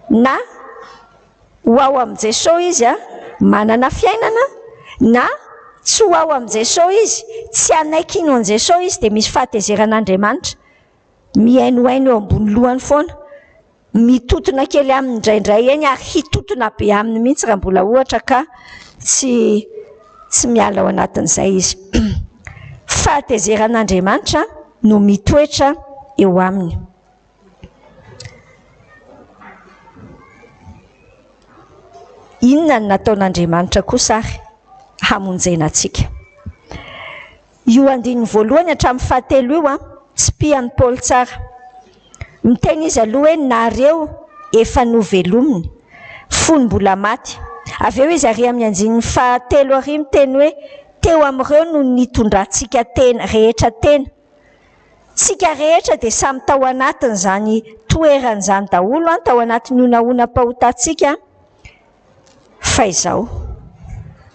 S1: na ho ao amin'i Jesoa izy manana fiainana, na tsy ho ao amin'i Jesoa izy, tsy hanaiky hino an'i Jesoa izy dia misy fahatezeran'Andriamanitra mihainohaino eo ambony lohany foana, mitotona kely aminy indraindray eny ary hitotona be aminy mihitsy raha mbola ohatra ka tsy tsy miala ao anatin'izay izy. Fahatezeran'Andriamanitra no mitoetra eo aminy. Inona no nataon'Andriamanitra kosa ary hamonjena antsika? Io andininy voalohany hatramin'ny fahatelo io an, tsipihan'i Paoly tsara. Miteny izy aloha hoe nareo efa novelominy, fony mbola maty. Avy eo izy ary amin'ny andininy fahatelo ary miteny hoe teo amin'ireo no nitondrantsika tena rehetra tena. Tsika rehetra dia samy tao anatin'izany toerana izany daholo an, tao anatin'ny honahonam-pahotantsika fa izao.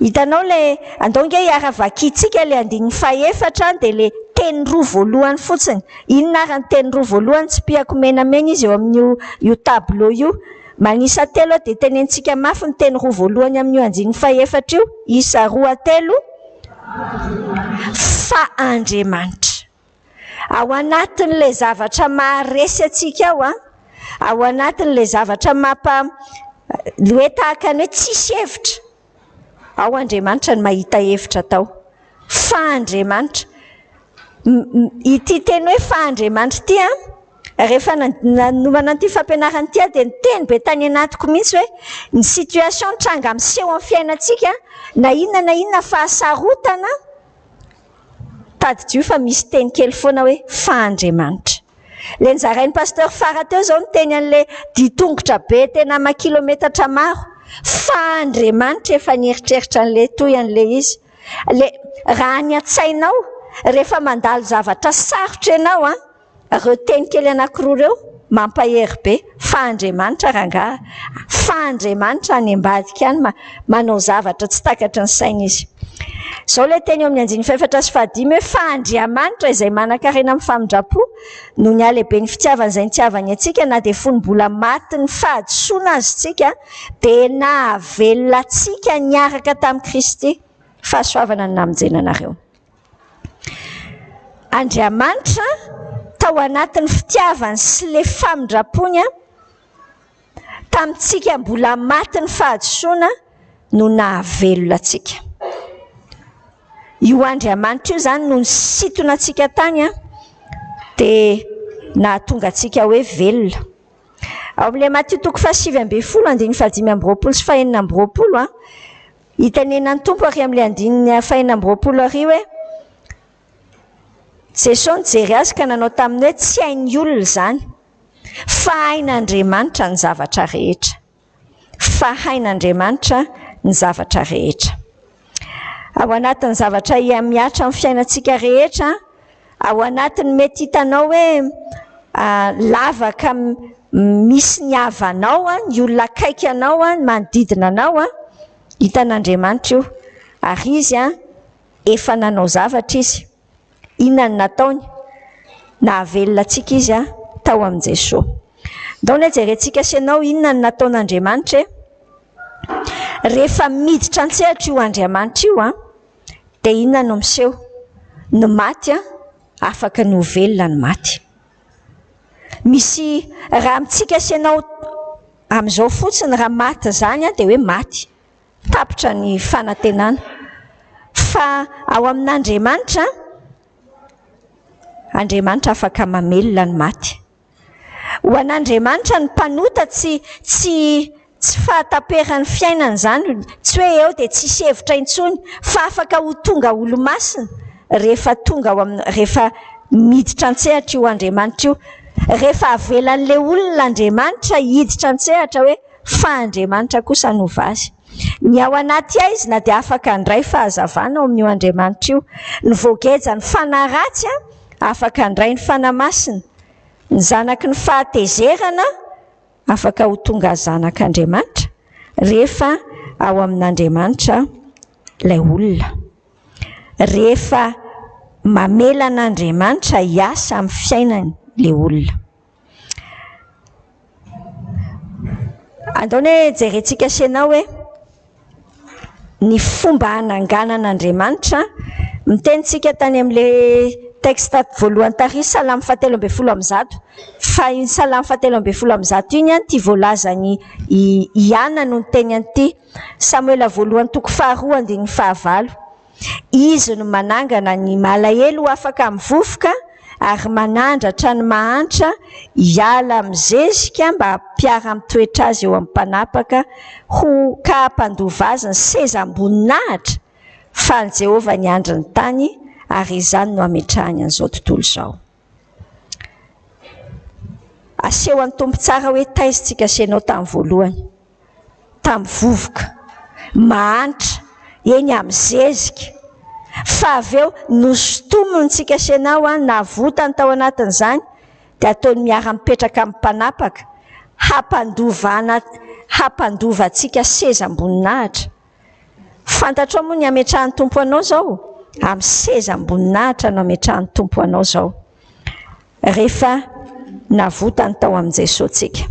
S1: Hitanao ilay, andao ange hiara-vakintsika ilay andininy fahefatra dia ilay teny roa voalohany fotsiny. Inona ary ny teny roa voalohany? Tsipihako menamena izy eo amin'io io tableau io. Manisa telo aho dia tenenintsika mafy ny teny roa voalohany amin'io andininy fahefatra io. Isa roa telo. Fa Andriamanitra. Ao anatin'ilay zavatra maharesy antsika ao an, ao anatin'ilay zavatra mampa hoe tahaka ny hoe tsisy hevitra, ao Andriamanitra no mahita hevitra atao. Fa Andriamanitra. Ity teny hoe fa Andriamanitra ity an, rehefa nanomana an'ity fampianarana ity aho dia niteny be tany anatiko mihitsy hoe ny situation tranga miseho amin'ny fiainantsika na inona na inona fahasarotana, tadidio fa misy teny kely foana hoe fa Andriamanitra. Ilay nozarain'i Pasteur Fara teo izao niteny an'ilay dia tongotra be tena aman-kilometatra maro, fa Andriamanitra efa nieritreritra an'ilay toy an'ilay izy. Ilay raha any an-tsainao rehefa mandalo zavatra sarotra ianao an, ireo teny kely anankiroa ireo mampahery be. Fa Andriamanitra rangaha, fa Andriamanitra any ambadika any manao zavatra tsy takatry ny saina izy. Izao ilay teny eo amin'ny andininy fahefatra sy fahadimy hoe fa Andriamanitra izay manan-karena amin'ny famindram-po noho ny halehiben'ny fitiavany izay nitiavany antsika na dia fony mbola matin'ny fahadisoana aza isika dia nahavelona antsika niaraka tamin'i Kristy. Fahasoavana no namonjena anareo. Andriamanitra tao anatin'ny fitiavany sy ilay famindram-pony tamintsika mbola maty ny fahadisoana no nahavelona antsika. Io Andriamanitra io izany no nisintona antsika tany dia nahatonga antsika hoe velona. Ao amin'ilay Matio toko fahasivy ambin'ny folo andininy fahadimy amby roapolo sy fahenina amby roapolo, itenenan'ny Tompo ary amin'ilay andininy fahenina amby roapolo ary hoe Jesosy nijery azy ka nanao taminy hoe tsy hain'ny olona izany fa hain'Andriamanitra ny zavatra rehetra. Fa hain'Andriamanitra ny zavatra rehetra. Ao anatin'ny zavatra mihatra amin'ny fiainantsika rehetra, ao anatin'ny mety hitanao hoe lavaka misy ny havanao, ny olona akaiky anao, ny manodidina anao, hitan'Andriamanitra io. Ary izy efa nanao zavatra izy. Inona no nataony? Nahavelona antsika izy tao amin'i Jesosy. Ndao anie jerentsika sy ianao inona no nataon'Andriamanitra e. Rehefa miditra an-tsehatra io Andriamanitra io dia inona no miseho? Ny maty afaka ny ho velona ny maty. Misy raha amintsika sy ianao amin'izao fotsiny raha maty izany dia hoe maty. Tapitra ny fanantenana. Fa ao amin'Andriamanitra, Andriamanitra afaka mamelona ny maty. Ho an'Andriamanitra ny mpanota tsy tsy tsy fahataperan'ny fiainana izany, tsy hoe eo dia tsisy hevitra intsony, fa afaka ho tonga olo-masina rehefa tonga ao amin'ny rehefa miditra an-tsehatra io Andriamanitra io. Rehefa avelan'ilay olona Andriamanitra hiditra an-tsehatra hoe fa Andriamanitra kosa hanova azy. Ny ao anaty haizina dia afaka handray fahazavana ao amin'io Andriamanitra io. Ny voagejan'ny fanahy ratsy afaka handray ny fanahy masina. Ny zanaky ny fahatezerana afaka ho tonga zanak'Andriamanitra rehefa ao amin'Andriamanitra ilay olona. Rehefa mamela an'Andriamanitra hiasa amin'ny fiainany ilay olona. Andao anie jerentsika sy ianao hoe ny fomba hananganan'Andriamanitra. Miteny tsika tany amin'ilay texte voalohany tary Salamo fahatelo ambin'ny folo amby zato. Fa iny Salamo fahatelo ambin'ny folo amby zato iny ity voalazany i Ana no niteny an'ity. Samoela voalohany toko faharoa andininy fahavalo. Izy no manangana ny malahelo ho afaka amin'ny vovoka ary manandratra ny mahantra hiala amin'ny zezika mba hampiara-mitoetra azy eo amin'ny mpanapaka ho ka hampandova azy ny sezam-boninahitra fa an'i Jehovah ny andry ny tany ary izany no hametrahany an'izao tontolo izao. Asehon'ny Tompo tsara hoe taiza tsika sy ianao tamin'ny voalohany. Tamin'ny vovoka, mahantra, eny amin'ny zezika. Fa avy eo nosintomintsika sy ianao navotany tao anatin'izany dia ataony miara-mipetraka amin'ny mpanapaka hampandovana hampandova antsika sezam-boninahitra. Fantatrao moa ny hametrahan'ny Tompo anao izao? Amin'ny sezam-boninahitra no hametrahan'ny Tompo anao izao. Rehefa navotany tao amin'i Jesosy tsika.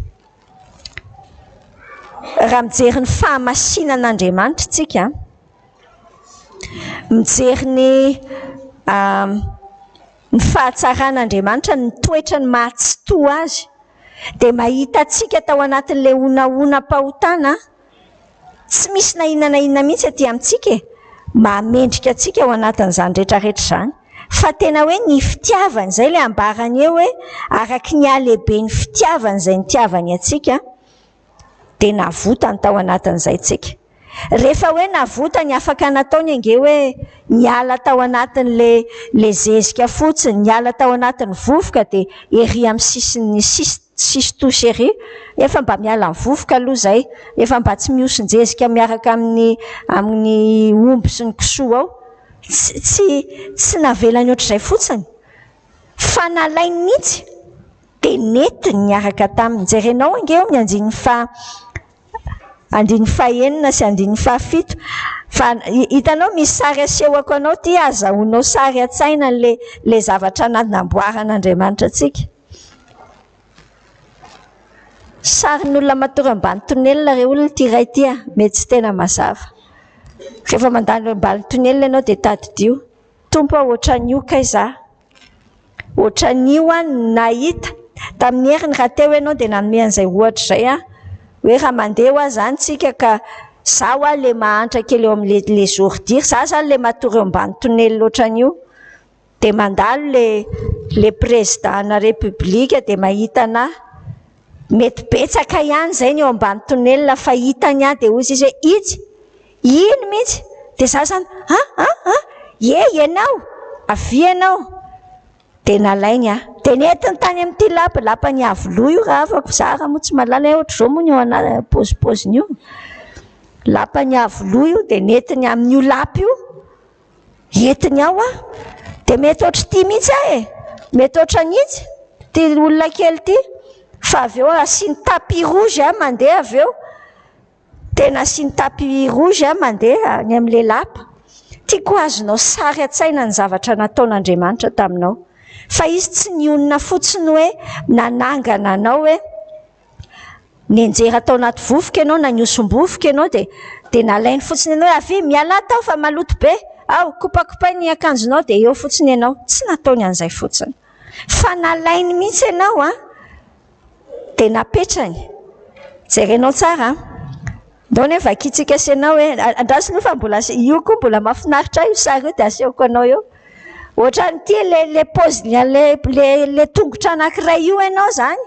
S1: Raha mijery ny fahamasinan'Andriamanitra tsika, mijery ny ny fahatsaran'Andriamanitra, ny toetrany mahatsitoha azy, dia mahita antsika tao anatin'ilay honahonam-pahotana tsy misy na inona na inona mihitsy aty amintsika e. Mahamendrika antsika ao anatin'izany rehetrarehetra izany. Fa tena hoe ny fitiavany izay ilay ambarany eo hoe araky ny halehiben'ny fitiavany izay nitiavany antsika dia navotany tao anatin'izay tsika. Rehefa hoe navotany afaka nataony ange hoe niala tao anatin'ilay ilay zezika fotsiny, niala tao anatin'ny vovoka dia ery amin'ny sisin'ny sisintosy ery, efa mba miala amin'ny vovoka aloha izay, efa mba tsy mihosin-jezika miaraka amin'ny amin'ny omby sy ny kisoa ao. Tsy tsy tsy navelany ohatr'izay fotsiny fa nalainy mihitsy. Dia nentiny niaraka taminy. Jerenao ange eo amin'ny andininy faha andininy fahenina sy andininy fahafito fa hitanao misy sary asehoko anao ity azahoanao sary an-tsaina an'ilay ilay zavatra nanamboaran'Andriamanitra antsika. Sarin'olona matory ambany tonelina re olona ity iray ity a, mety tsy tena mazava. Rehefa mandalo eo ambany tonelina ianao dia tadidio, Tompo a ohatran'io kay za. Ohatran'io aho no nahita. Tamin'ny heriny raha teo ianao dia nanome an'izay ohatra izay aho. Hoe raha mandeha hoa izany tsika ka za hoa le mahantra kely eo amin'le les ordures, za izany le matory eo ambany tonelina ohatran'io. Dia mandalo le le président-na république dia mahita anà. Mety betsaka ihany izay ny eo ambany tonelina fa hitany ahy dia hoy izy hoe itsy, iny mihitsy. Dia za izany, an, an, an, ie ianao, avia ianao. Dia nalainy aho. Dia nentiny tany amin'ity lapa, lapan'i Iavoloha io rahavako, za raha moa tsy mahalala hoe ohatr'izao moa ny eo ana paozipaoziny io. Lapan'i Iavoloha io dia nentiny amin'io lapa io. Entiny ao aho. Dia mety ohatr'ity mihitsy aho e! Mety ohatran'itsy, ity olona kely ity. Fa avy eo asiany tapis rouge aho mandeha avy eo. Tena asiany tapis rouge aho mandeha any amin'ilay lapa. Tiako ho azonao sary an-tsaina ny zavatra nataon'Andriamanitra taminao. Fa Izy tsy nionona fotsiny hoe nanangana anao hoe. Nianjera tao anaty vovoka ianao na nihosom-bovoka ianao dia dia nalainy fotsiny ianao hoe avia mialà tao fa maloto be, ao kopakopay ny akanjonao dia eo fotsiny ianao. Tsy nataony an'izay fotsiny fa nalainy mihitsy ianao an, dia napetrany. Jerenao tsara an. Ndao anie vakintsika sy ianao e. Andraso aloha fa mbola io koa mbola mahafinaritra ahy io sary io dia asehoko anao eo. Ohatran'ity ilay ilay paoziny an'ilay ilay ilay tongotra anankiray io ianao izany.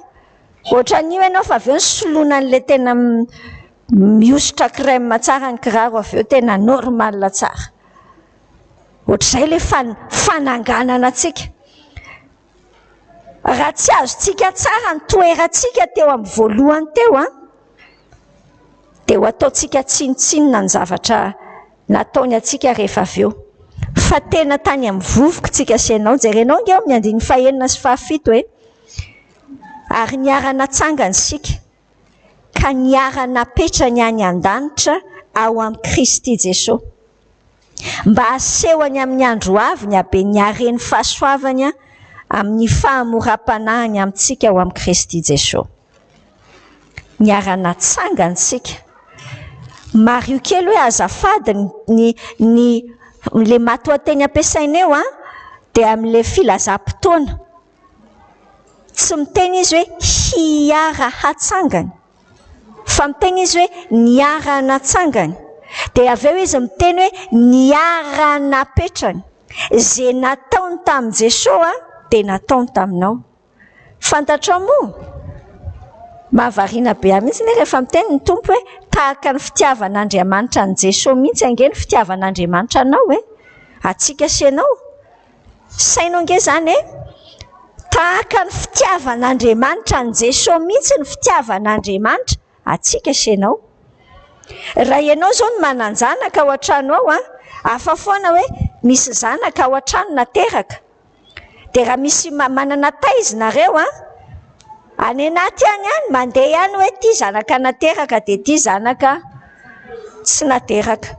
S1: Ohatran'io ianao fa avy eo nisoloana an'ilay tena mihosotra crème tsara ny kiraro avy eo tena normal tsara. Ohatr'izay ilay fananganana antsika. Raha tsy azontsika tsara ny toerantsika teo amin'ny voalohany teo an, dia ho ataontsika tsinontsinona ny zavatra nataony antsika rehefa avy eo. Fa tena tany amin'ny vovoka tsika sy ianao. Jerenao ange eo amin'ny andininy fahenina sy fahafito e. Ary niara-natsangana isika, ka niara-napetrany any an-danitra ao amin'i Kristy Jesoa, mba hasehony amin'ny andro ho avy ny haben'ny haren'ny fahasoavany amin'ny fahamoram-panahiny amintsika ao amin'i Kristy Jesoa. Niara-natsangana isika. Mariho kely hoe azafady ny ny ilay matoanteny ampiasaina eo an, dia amin'ilay filazam-potoana. Tsy miteny izy hoe hiara-hatsangany, fa miteny izy hoe niara-natsangany. Dia avy eo izy miteny hoe niara-napetrany. Izay nataony tamin'i Jesoa dia nataony taminao. Fantatrao moa? Mahavariana be ahy mihitsy anie rehefa miteny ny Tompo hoe tahaka ny fitiavan'Andriamanitra an'i Jesoa mihitsy ange ny fitiavan'Andriamanitra anao e! Antsika sy ianao. Saino ange izany e! Tahaka ny fitiavan'Andriamanitra an'i Jesoa mihitsy ny fitiavan'Andriamanitra antsika sy ianao. Raha ianao izao no manan-janaka ao an-trano ao an, hafa foana hoe misy zanaka ao an-trano nateraka. Dia raha misy manana taiza nareo an, any anaty any any mandeha ihany hoe ity zanaka nateraka dia ity zanaka tsy nateraka.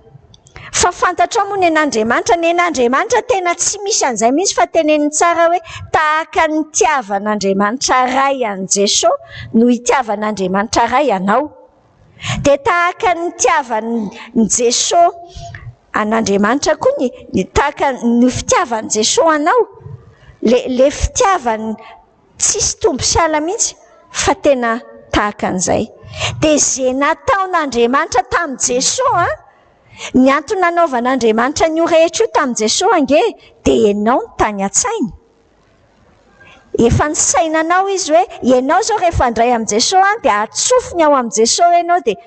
S1: Fa fantatrao moa ny an'Andriamanitra, ny an'Andriamanitra tena tsy misy an'izay mihitsy fa teneniny tsara hoe tahaka ny nitiavan'Andriamanitra Ray an'i Jesoa no itiavan'Andriamanitra Ray anao. Dia tahaka ny nitiavan'i Jesoa an'Andriamanitra koa ny, ny tahaka ny fitiavan'i Jesoa anao, le le fitiavany tsisy tombo sy ala mihitsy fa tena tahaka an'izay. Dia izay nataon'Andriamanitra tamin'i Jesoa an, ny antony nanaovan'Andriamanitra an'io rehetra io tamin'i Jesoa ange dia ianao no tany an-tsainy. Efa nisaina anao izy hoe ianao izao rehefa handray amin'i Jesoa an dia atsofony ao amin'i Jesoa ianao dia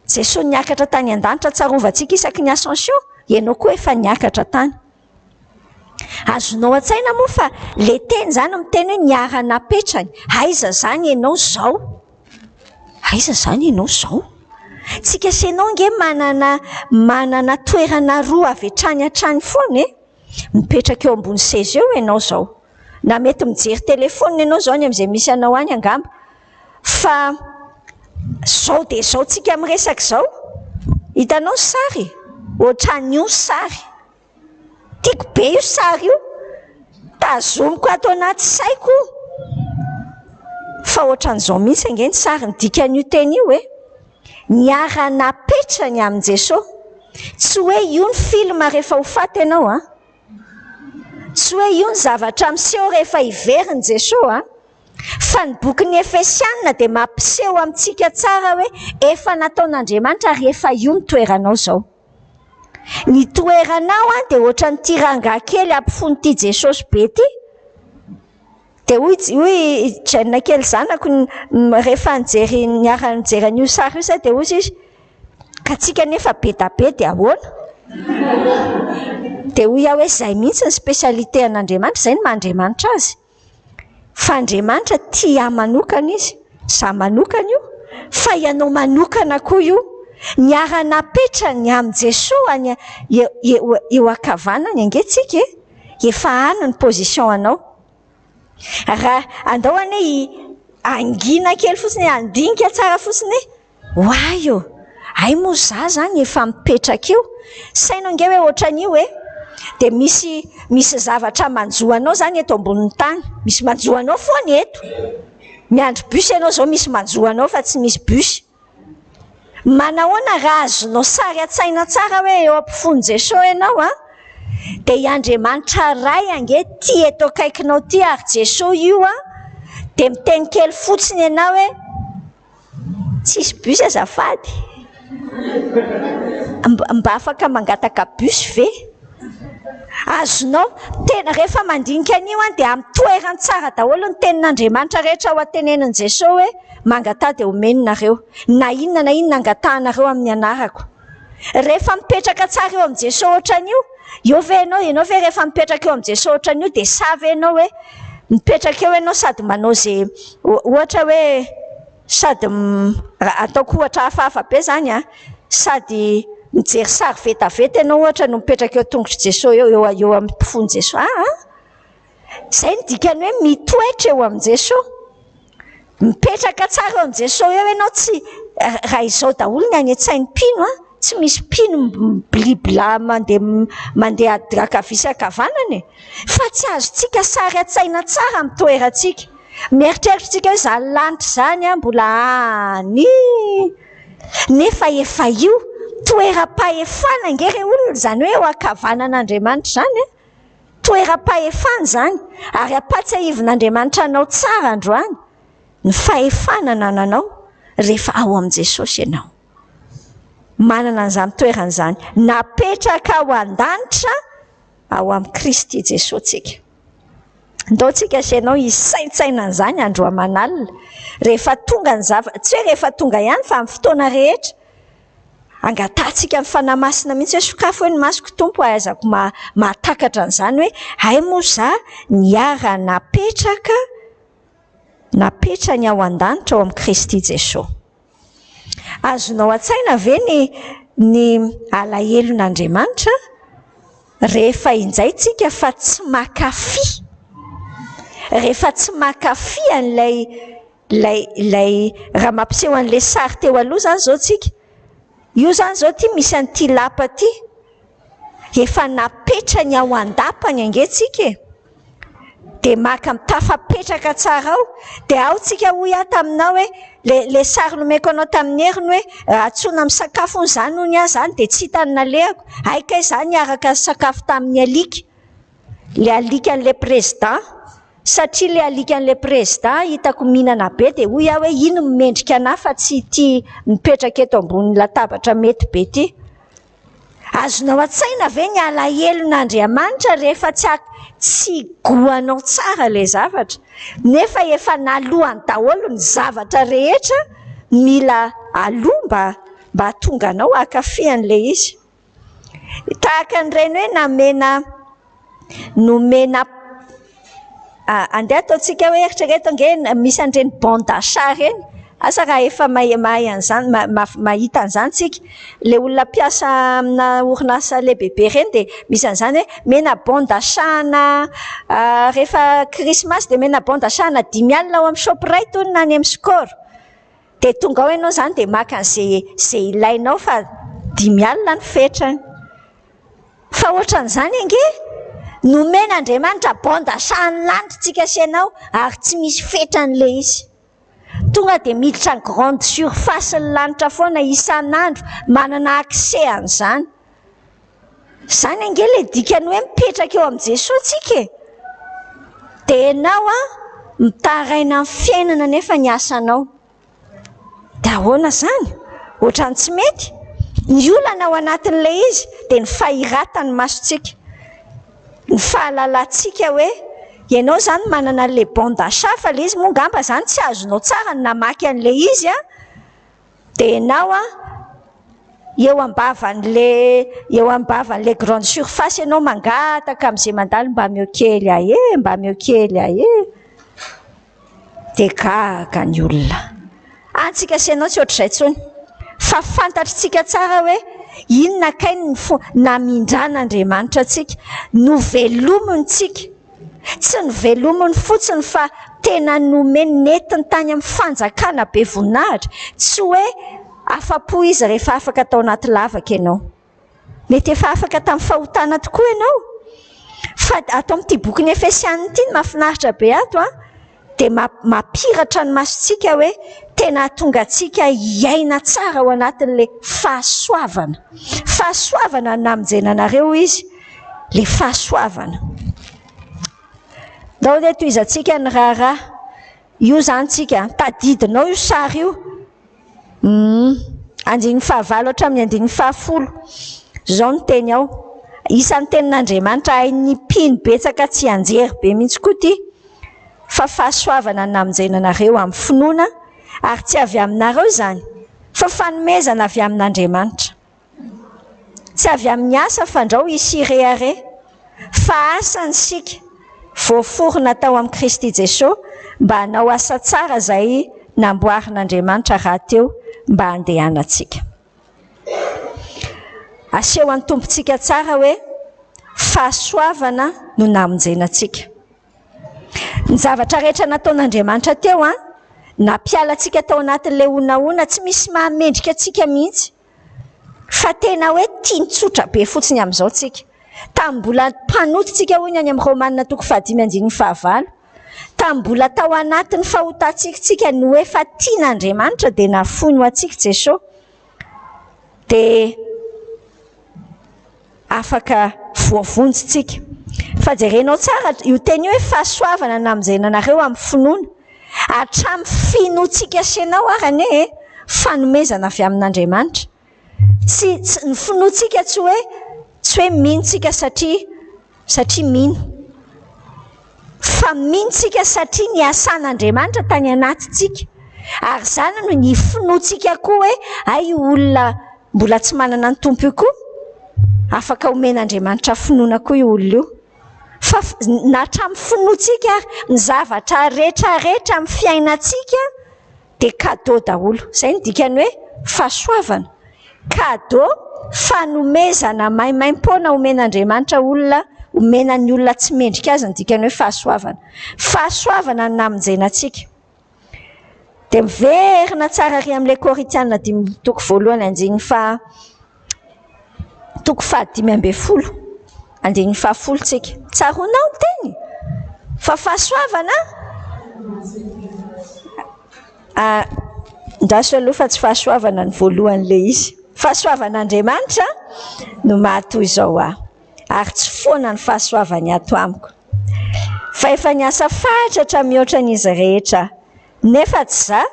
S1: Jesoa niakatra tany an-danitra tsarovantsika isaky ny ascension, ianao koa efa niakatra tany. Azonao an-tsaina moa fa le teny izany miteny hoe niara-napetrany, aiza izany ianao izao? Aiza izany ianao izao? Tsika sy ianao ange manana manana toerana roa avy hatrany hatrany foana e! Mipetraka eo ambony seza eo ianao izao. Na mety mijery telefaonina ianao izao any amin'izay misy anao any angamba. Fa izao dia izao tsika miresaka izao. Hitanao ny sary? Ohatran'io ny sary. Tiako be io sary io. Tazomiko ato anaty saiko io. Fa ohatran'izao mihitsy ange ny sary, ny dikan'io teny io e. Niara-napetrany amin'i Jesoa. Tsy hoe io ny film rehefa ho faty ianao an. Tsy hoe io ny zavatra miseho rehefa hiverina Jesoa an. Fa ny bokin'ny Efesiana dia mampiseho amintsika tsara hoe efa nataon'Andriamanitra ary efa io ny toeranao izao. Ny toeranao an dia ohatran'ity rangahy kely ampofoan'ity Jesosy be ity. Dia hoy hoy i Jane kely zanako rehefa nijery niara-nijery an'io sary io izay dia hoy izy, ka tsika nefa be da be dia ahoana? Dia hoy aho hoe izay mihitsy ny spécialité an'Andriamanitra, izay no maha Andriamanitra azy. Fa Andriamanitra tia ahy manokana Izy, izaho manokana io, fa ianao manokana koa io. Niara-napetrany amin'i Jesoa any eo ankavanany ange tsika e! Efa any ny position anao. Raha andao anie hangina kely fotsiny, handinika tsara fotsiny hoe Oay ô! Hay moa za zany efa mipetraka eo? Saino ange hoe ohatran'io e! Dia misy misy zavatra manjo anao zany eto ambonin'ny tany. Misy manjo anao foana eto. Miandry bus ianao zao misy manjo anao fa tsy misy bus. Manahoana raha azonao sary an-tsaina tsara hoe eo ampofoan'i Jesoa ianao an? Dia i Andriamanitra Ray ange ty eto akaikinao ty ary Jesoa io an! Dia miteny kely fotsiny ianao hoe. Tsisy bus azafady? Mba afaka mangataka bus ve? Azonao, tena rehefa mandinika an'io an dia amin'ny toerany tsara daholo ny tenin'Andriamanitra rehetra ao an-tenenin'i Jesoa hoe mangataha dia omeny nareo, na inona na inona angatahanareo amin'ny anarako. Rehefa mipetraka tsara eo amin'i Jesoa ohatran'io, eo ve ianao, ianao ve rehefa mipetraka eo amin'i Jesoa ohatran'io dia sahy ve ianao hoe mipetraka eo ianao sady manao izay ohatra hoe sady raha ataoko ohatra hafahafa be izany an, sady mijery sary vetaveta ianao ohatra no mipetraka eo an-tongotr'i Jesoa eo, eo eo amin'ny fon'i Jesoa. Aa! Izay no dikan'ny hoe mitoetra eo amin'i Jesoa. Mipetraka tsara eo amin'i Jesoa eo ianao tsy raha izao daholo ny any an-tsain'ny mpino an, tsy misy mpino mibilibila mandeha mandeha ankavia sy ankavanana e. Fa tsy azontsika sary an-tsaina tsara ny toerantsika. Mieritreritra isika hoe izany lanitra izany an mbola any. Nefa efa io toeram-pahefana ange re olona izany hoe eo ankavanan'Andriamanitra izany an. Toeram-pahefana izany, ary ampahatsiahivin'Andriamanitra anao tsara androany ny fahefana anananao rehefa ao amin'i Jesosy ianao. Manana an'izany toerana izany. Napetraka ao an-danitra ao amin'i Kristy Jesosy tsika. Ndao tsika sy ianao hisaintsaina an'izany andro aman'alina. Rehefa tonga ny zava-, tsy hoe rehefa tonga ihany fa amin'ny fotoana rehetra. Angatahantsika ny Fanahy Masina mihitsy hoe sokafy hoe ny masoko Tompo ahaizako mahatakatra an'izany hoe hay moa za niara-napetraka napetrany ao an-danitra ao amin'i Kristy Jesoa. Azonao an-tsaina ve ny ny alahelon'Andriamanitra rehefa injay tsika fa tsy makafy rehefa tsy makafy an'ilay Ilay, ilay, raha mampiseho an'ilay sary teo aloha izany izao tsika, io izany izao ity misy an'ity lapa ity, efa napetrany ao an-dapany ange tsika e! Dia maka, tafapetraka tsara ao, dia ao tsika hoy aho taminao hoe, ilay, ilay sary nomeko anao tamin'ny heriny hoe, antsoina misakafo hono izany hono aho izany dia tsy hita ny nalehako, hay kay izaho niaraka nisakafo tamin'ny alika, ilay alikan'ilay président. Satria le alikan'le prezda hitako mihinana be dia hoy aho hoe iny no mendrika anah fa tsy ity mipetraka eto ambony latabatra mety be ity. Azonao an-tsaina ve ny alahelon'Andriamanitra rehefa tsy tsy goanao tsara ilay zavatra nefa efa nalohany daholo ny zavatra rehetra mila aloha mba mba hahatonga anao hankafy an'ilay izy. Tahaka an'ireny hoe namena nomena andeha ataontsika hoe eritrereto ange misy an'ireny bon d'achat ireny. Asa raha efa mahay an'izany, mahita an'izany tsika. Ilay olona mpiasa amina orinasa lehibebe ireny dia misy an'izany hoe omena bon d'achat-na rehefa krismasy dia omena bon d'achat-na 50 ao amin'ny Shoprite hono na any amin'ny Score. Dia tonga ao ianao izany dia maka an'izay izay ilainao fa 50 ny fetrany. Fa ohatran'izany ange, nomen'Andriamanitra bon d'achat ny lanitra tsika sy ianao ary tsy misy fetrany ilay izy. Tonga dia miditra ny grande surface ny lanitra foana isan'andro, manana accès an'izany. Izany ange ilay dikany hoe mipetraka eo amin'i Jesoa tsika e. Dia ianao an, mitaraina amin'ny fiainana nefa ny asanao. Dia ahoana izany? Ohatran'ny tsy mety. Ny olana ao anatin'ilay izy dia ny fahiratan'ny masontsika. Ny fahalalantsika hoe ianao izany manana an'ilay bon d'achat fa ilay izy moa angamba izany tsy azonao tsara ny namaky an'ilay izy an. Dia ianao an, eo am-bavan'ilay eo am-bavan'ilay grande surface ianao mangataka amin'izay mandalo mba ameo kely ahy e, mba ameo kely ahy e. Dia gaga ny olona. Antsika sy ianao tsy ohatr'izay intsony. Fa fantatr'tsika tsara hoe inona kay ny fo namindran'Andriamanitra antsika. Novelominy tsika. Tsy novelominy fotsiny fa tena nomeny nentiny tany amin'ny fanjakana be voninahitra. Tsy hoe afa-po izy rehefa afaka tao anaty lavaka ianao. Mety efa afaka tamin'ny fahotana tokoa ianao. Fa ato amin'ity bokin'ny Efesianina ity ny mahafinaritra be ato an, dia mampiratra ny masontsika hoe tena hahatonga antsika hiaina tsara ao anatin'ilay fahasoavana. Fahasoavana no namonjena anareo hoy izy, ilay fahasoavana. Ndao anie tohizantsika ny raharaha. Io izany tsika, tadidinao io sary io. Humm. Andininy fahavalo hatramin'ny andininy fahafolo. Izao no teny ao. Isan'ny tenin'Andriamanitra hain'ny mpino betsaka tsianjery be mihitsy koa ity. Fa fahasoavana ny namonjena anareo amin'ny finoana, ary tsy avy aminareo izany, fa fanomezana avy amin'Andriamanitra. Tsy avy amin'ny asa fandrao hisy hirehareha, fa asany isika, voaforona tao amin'i Kristy Jesoa mba hanao asa tsara izay namboarin'Andriamanitra rahateo mba handehanantsika. Asehon'ny Tompontsika tsara hoe fahasoavana no namonjena antsika. Ny zavatra rehetra nataon'Andriamanitra teo an, nampiala antsika tao anatin'ilay honahona tsy misy mahamendrika antsika mihitsy. Fa tena hoe tiany tsotra be fotsiny amin'izao tsika. Tamin'ny mbola mpanota tsika hoy ny any amin'ny Romana toko fahadimy andininy fahavalo. Tamin'ny mbola tao anatin'ny fahotantsika tsika no efa tian'Andriamanitra dia nafoiny ho antsika Jesoa. Dia afaka voavonjy tsika. Fa jerenao tsara io teny io hoe fahasoavana namonjena anareo amin'ny finoana. Hatramin'ny finoantsika sy ianao ary anie e, fanomezana avy amin'Andriamanitra. Tsy, tsy, ny finoantsika tsy hoe, tsy hoe mino tsika satria, satria mino. Fa mino tsika satria niasan'Andriamanitra tany anatintsika. Ary izany no ny finoantsika koa hoe hay io olona mbola tsy manana ny Tompo io koa, afaka omen'Andriamanitra finoana koa io olona io. Fa na hatramin'ny finoantsika ary, ny zavatra rehetra rehetra amin'ny fiainantsika dia cadeau daholo. Izay no dikan'ny hoe fahasoavana. Cadeau, fanomezana maimaimpoana omen'Andriamanitra olona, omena ny olona tsy mendrika azy ny dikan'ny hoe fahasoavana. Fahasoavana no namonjena antsika. Dia miverina tsara ary amin'ilay Korintiana dimy toko voalohany andininy faha toko faha-15 andininy fahafolo tsika. Tsaroanao ny teny fa fahasoavana ah, ndraso aloha fa tsy fahasoavana ny voalohan'ilay izy. Fahasoavan'Andriamanitra no mahatoy izao ahy ary tsy foana ny fahasoavany ato amiko. Fa efa niasa fatratra mihoatra ny izy rehetra aho, nefa tsy izaho,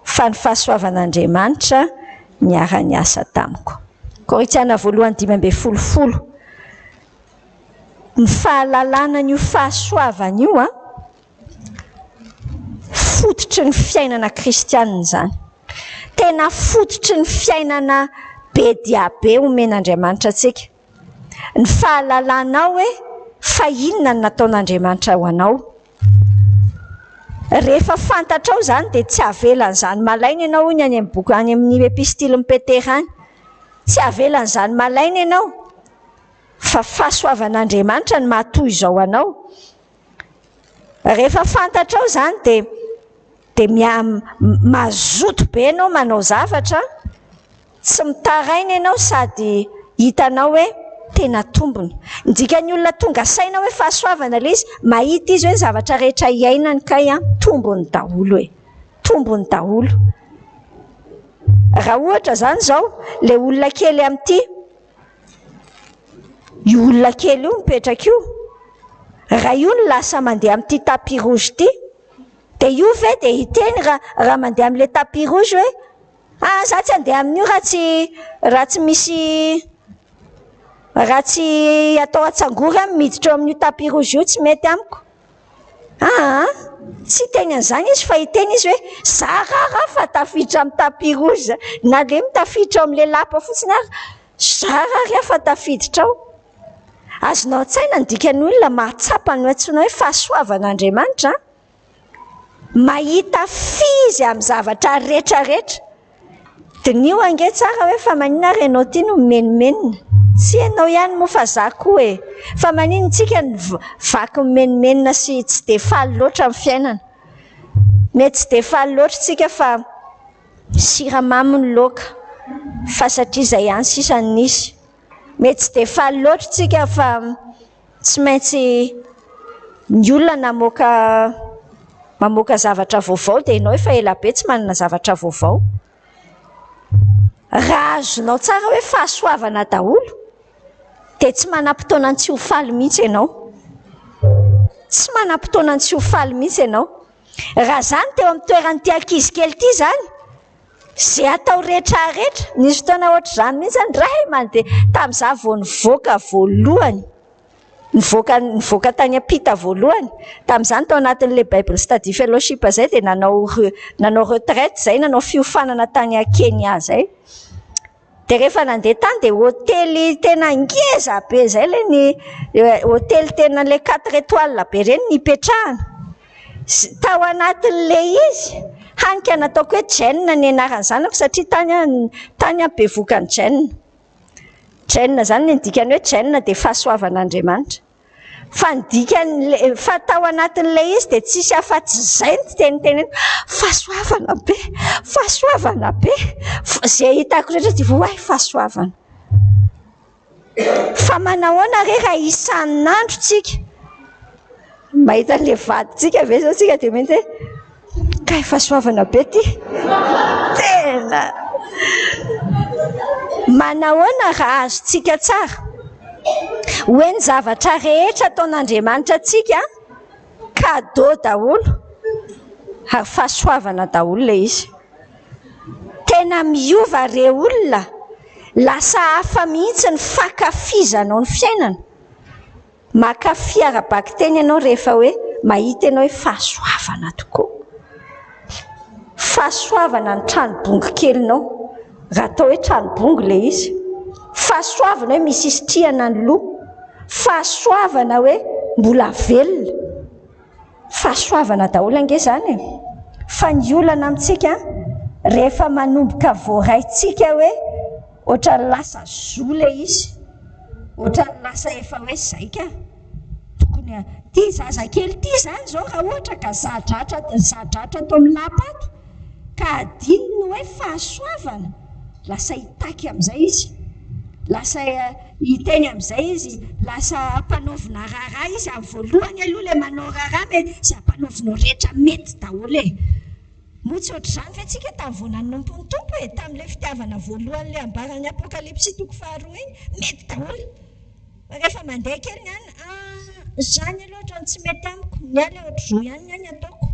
S1: fa ny fahasoavan'Andriamanitra niara-niasa tamiko. Korintiana voalohany 15 folo. Ny fahalalana an'io fahasoavana io an, fototry ny fiainana kristianina izany. Tena fototry ny fiainana be dia be omen'Andriamanitra antsika. Ny fahalalanao hoe fa inona no nataon'Andriamanitra ho anao. Rehefa fantatrao izany dia tsy avelan'izany malaina ianao hoy ny any amin'ny boky any amin'ny epistilin'i Petera any. Tsy avelan'izany malaina ianao fa fahasoavan'Andriamanitra no maha toy izao anao. Rehefa fantatrao izany dia dia miha mazoto be ianao manao zavatra, tsy mitaraina ianao sady hitanao hoe tena tombony. Ny dikan'ny olona tonga saina hoe fahasoavana ilay izy, mahita izy hoe ny zavatra rehetra iainany kay an, tombony daholo e. Tombony daholo. Raha ohatra izany izao, ilay olona kely amin'ity, Io olona kely io mipetraka io, raha io no lasa mandeha amin'ity tapis rouge ity, dia io ve dia hiteny raha raha mandeha amin'ilay tapis rouge hoe ah za tsy handeha amin'io raha tsy raha tsy misy raha tsy atao atsangory aho miditra eo amin'io tapis rouge io tsy mety amiko. Aa! Tsy hiteny an'izany izy fa hiteny izy hoe zara raha fa tafiditra amin'ny tapis rouge na dia mitafiditra ao amin'ilay lapa fotsiny ary zara ary aho fa tafiditra ao. Azonao an-tsaina ny dikan'ny olona mahatsapa ny antsoina hoe fahasoavan'Andriamanitra an? Mahita fy izy amin'ny zavatra rehetra rehetra. Diniho ange tsara hoe fa maninona ary ianao ity no mimenomenona? Tsy ianao ihany moa fa za koa e! Fa maninona tsika no vaky mimenomenona sy tsy dia faly loatra amin'ny fiainana? Mety tsy dia faly loatra tsika fa siramamy ny laoka fa satria izay ihany sisa no nisy. Mety tsy dia faly loatra tsika fa tsy maintsy ny olona namoaka mamoaka zavatra vaovao dia ianao efa ela be tsy manana zavatra vaovao. Raha azonao tsara hoe fahasoavana daholo dia tsy manam-potoana ny tsy ho faly mihitsy ianao. Tsy manam-potoana ny tsy ho faly mihitsy ianao. Raha izany teo amin'ny toeran'ity ankizy kely ity izany, izay atao rehetra rehetra, nisy fotoana ohatr'izany mihitsy aho indray mandeha, tamin'izaho vao nivoaka voalohany, nivoaka nivoaka tany am-pita voalohany, tamin'izany tao anatin'ilay Bible Study Fellowship izay dia nanao re- nanao retraite izay, nanao fiofanana tany Kenya izay. Dia rehefa nandeha tany dia hotely tena ngeza be izay ilay ny hotely tena ilay quatre étoiles be ireny nipetrahana. Tao anatin'ilay izy, hany ka nataoko hoe Jane ny anaran'ny zanako satria tany aho tany aho bevohokan'i Jane. Jane izany ny dikany hoe Jane dia fahasoavan'Andriamanitra. Fa ny dikan'ilay fa tao anatin'ilay izy dia tsisy afa-tsy izay no tenitenenina, fahasoavana be, fahasoavana be, izay hitako rehetra dia oay fahasoavana. Fa manahoana re raha isan'andro tsika mahita an'ilay vadintsika ve izao tsika dia mety hoe kay fahasoavana be ity. Tena manahoana raha azontsika tsara hoe ny zavatra rehetra ataon'Andriamanitra antsika cadeau daholo ary fahasoavana daholo ilay izy. Tena miova re olona, lasa hafa mihitsy ny fankafizanao ny fiainana. Mankafy ara-bakiteny ianao rehefa hoe mahita ianao hoe fahasoavana tokoa. Fahasoavana ny trano bongo kelinao, raha atao hoe trano bongo ilay izy. Fahasoavana hoe misy isitrihana ny loha. Fahasoavana hoe mbola velona. Fahasoavana daholo ange izany e! Fa ny olana amintsika rehefa manomboka voaraintsika hoe ohatran'ny lasa zo ilay izy, ohatran'ny lasa efa hoe izay ka, tokony ity zazakely ity izany izao raha ohatra ka za-dratra za-dratra ato amin'ny lapa ato ka adinony hoe fahasoavana, lasa hitaky amin'izay izy, lasa Hiteny amin'izay izy, lasa ampanaovina raharaha izy, amin'ny voalohany aloha ilay manao raharaha mety, izay ampanaovinao rehetra mety daholo e! Moa tsy ohatr'izany ve tsika tamin'ny vao nanompo ny Tompo e? Tamin'ilay fitiavana voalohany ilay ambaran'ny Apokalypsy toko faharoa iny, mety daholo! Fa rehefa mandeha kely ny any, ah, izany aloha ohatran'ny tsy mety amiko, ny ahy ilay ohatr'izao ihany ny ahy ny ataoko.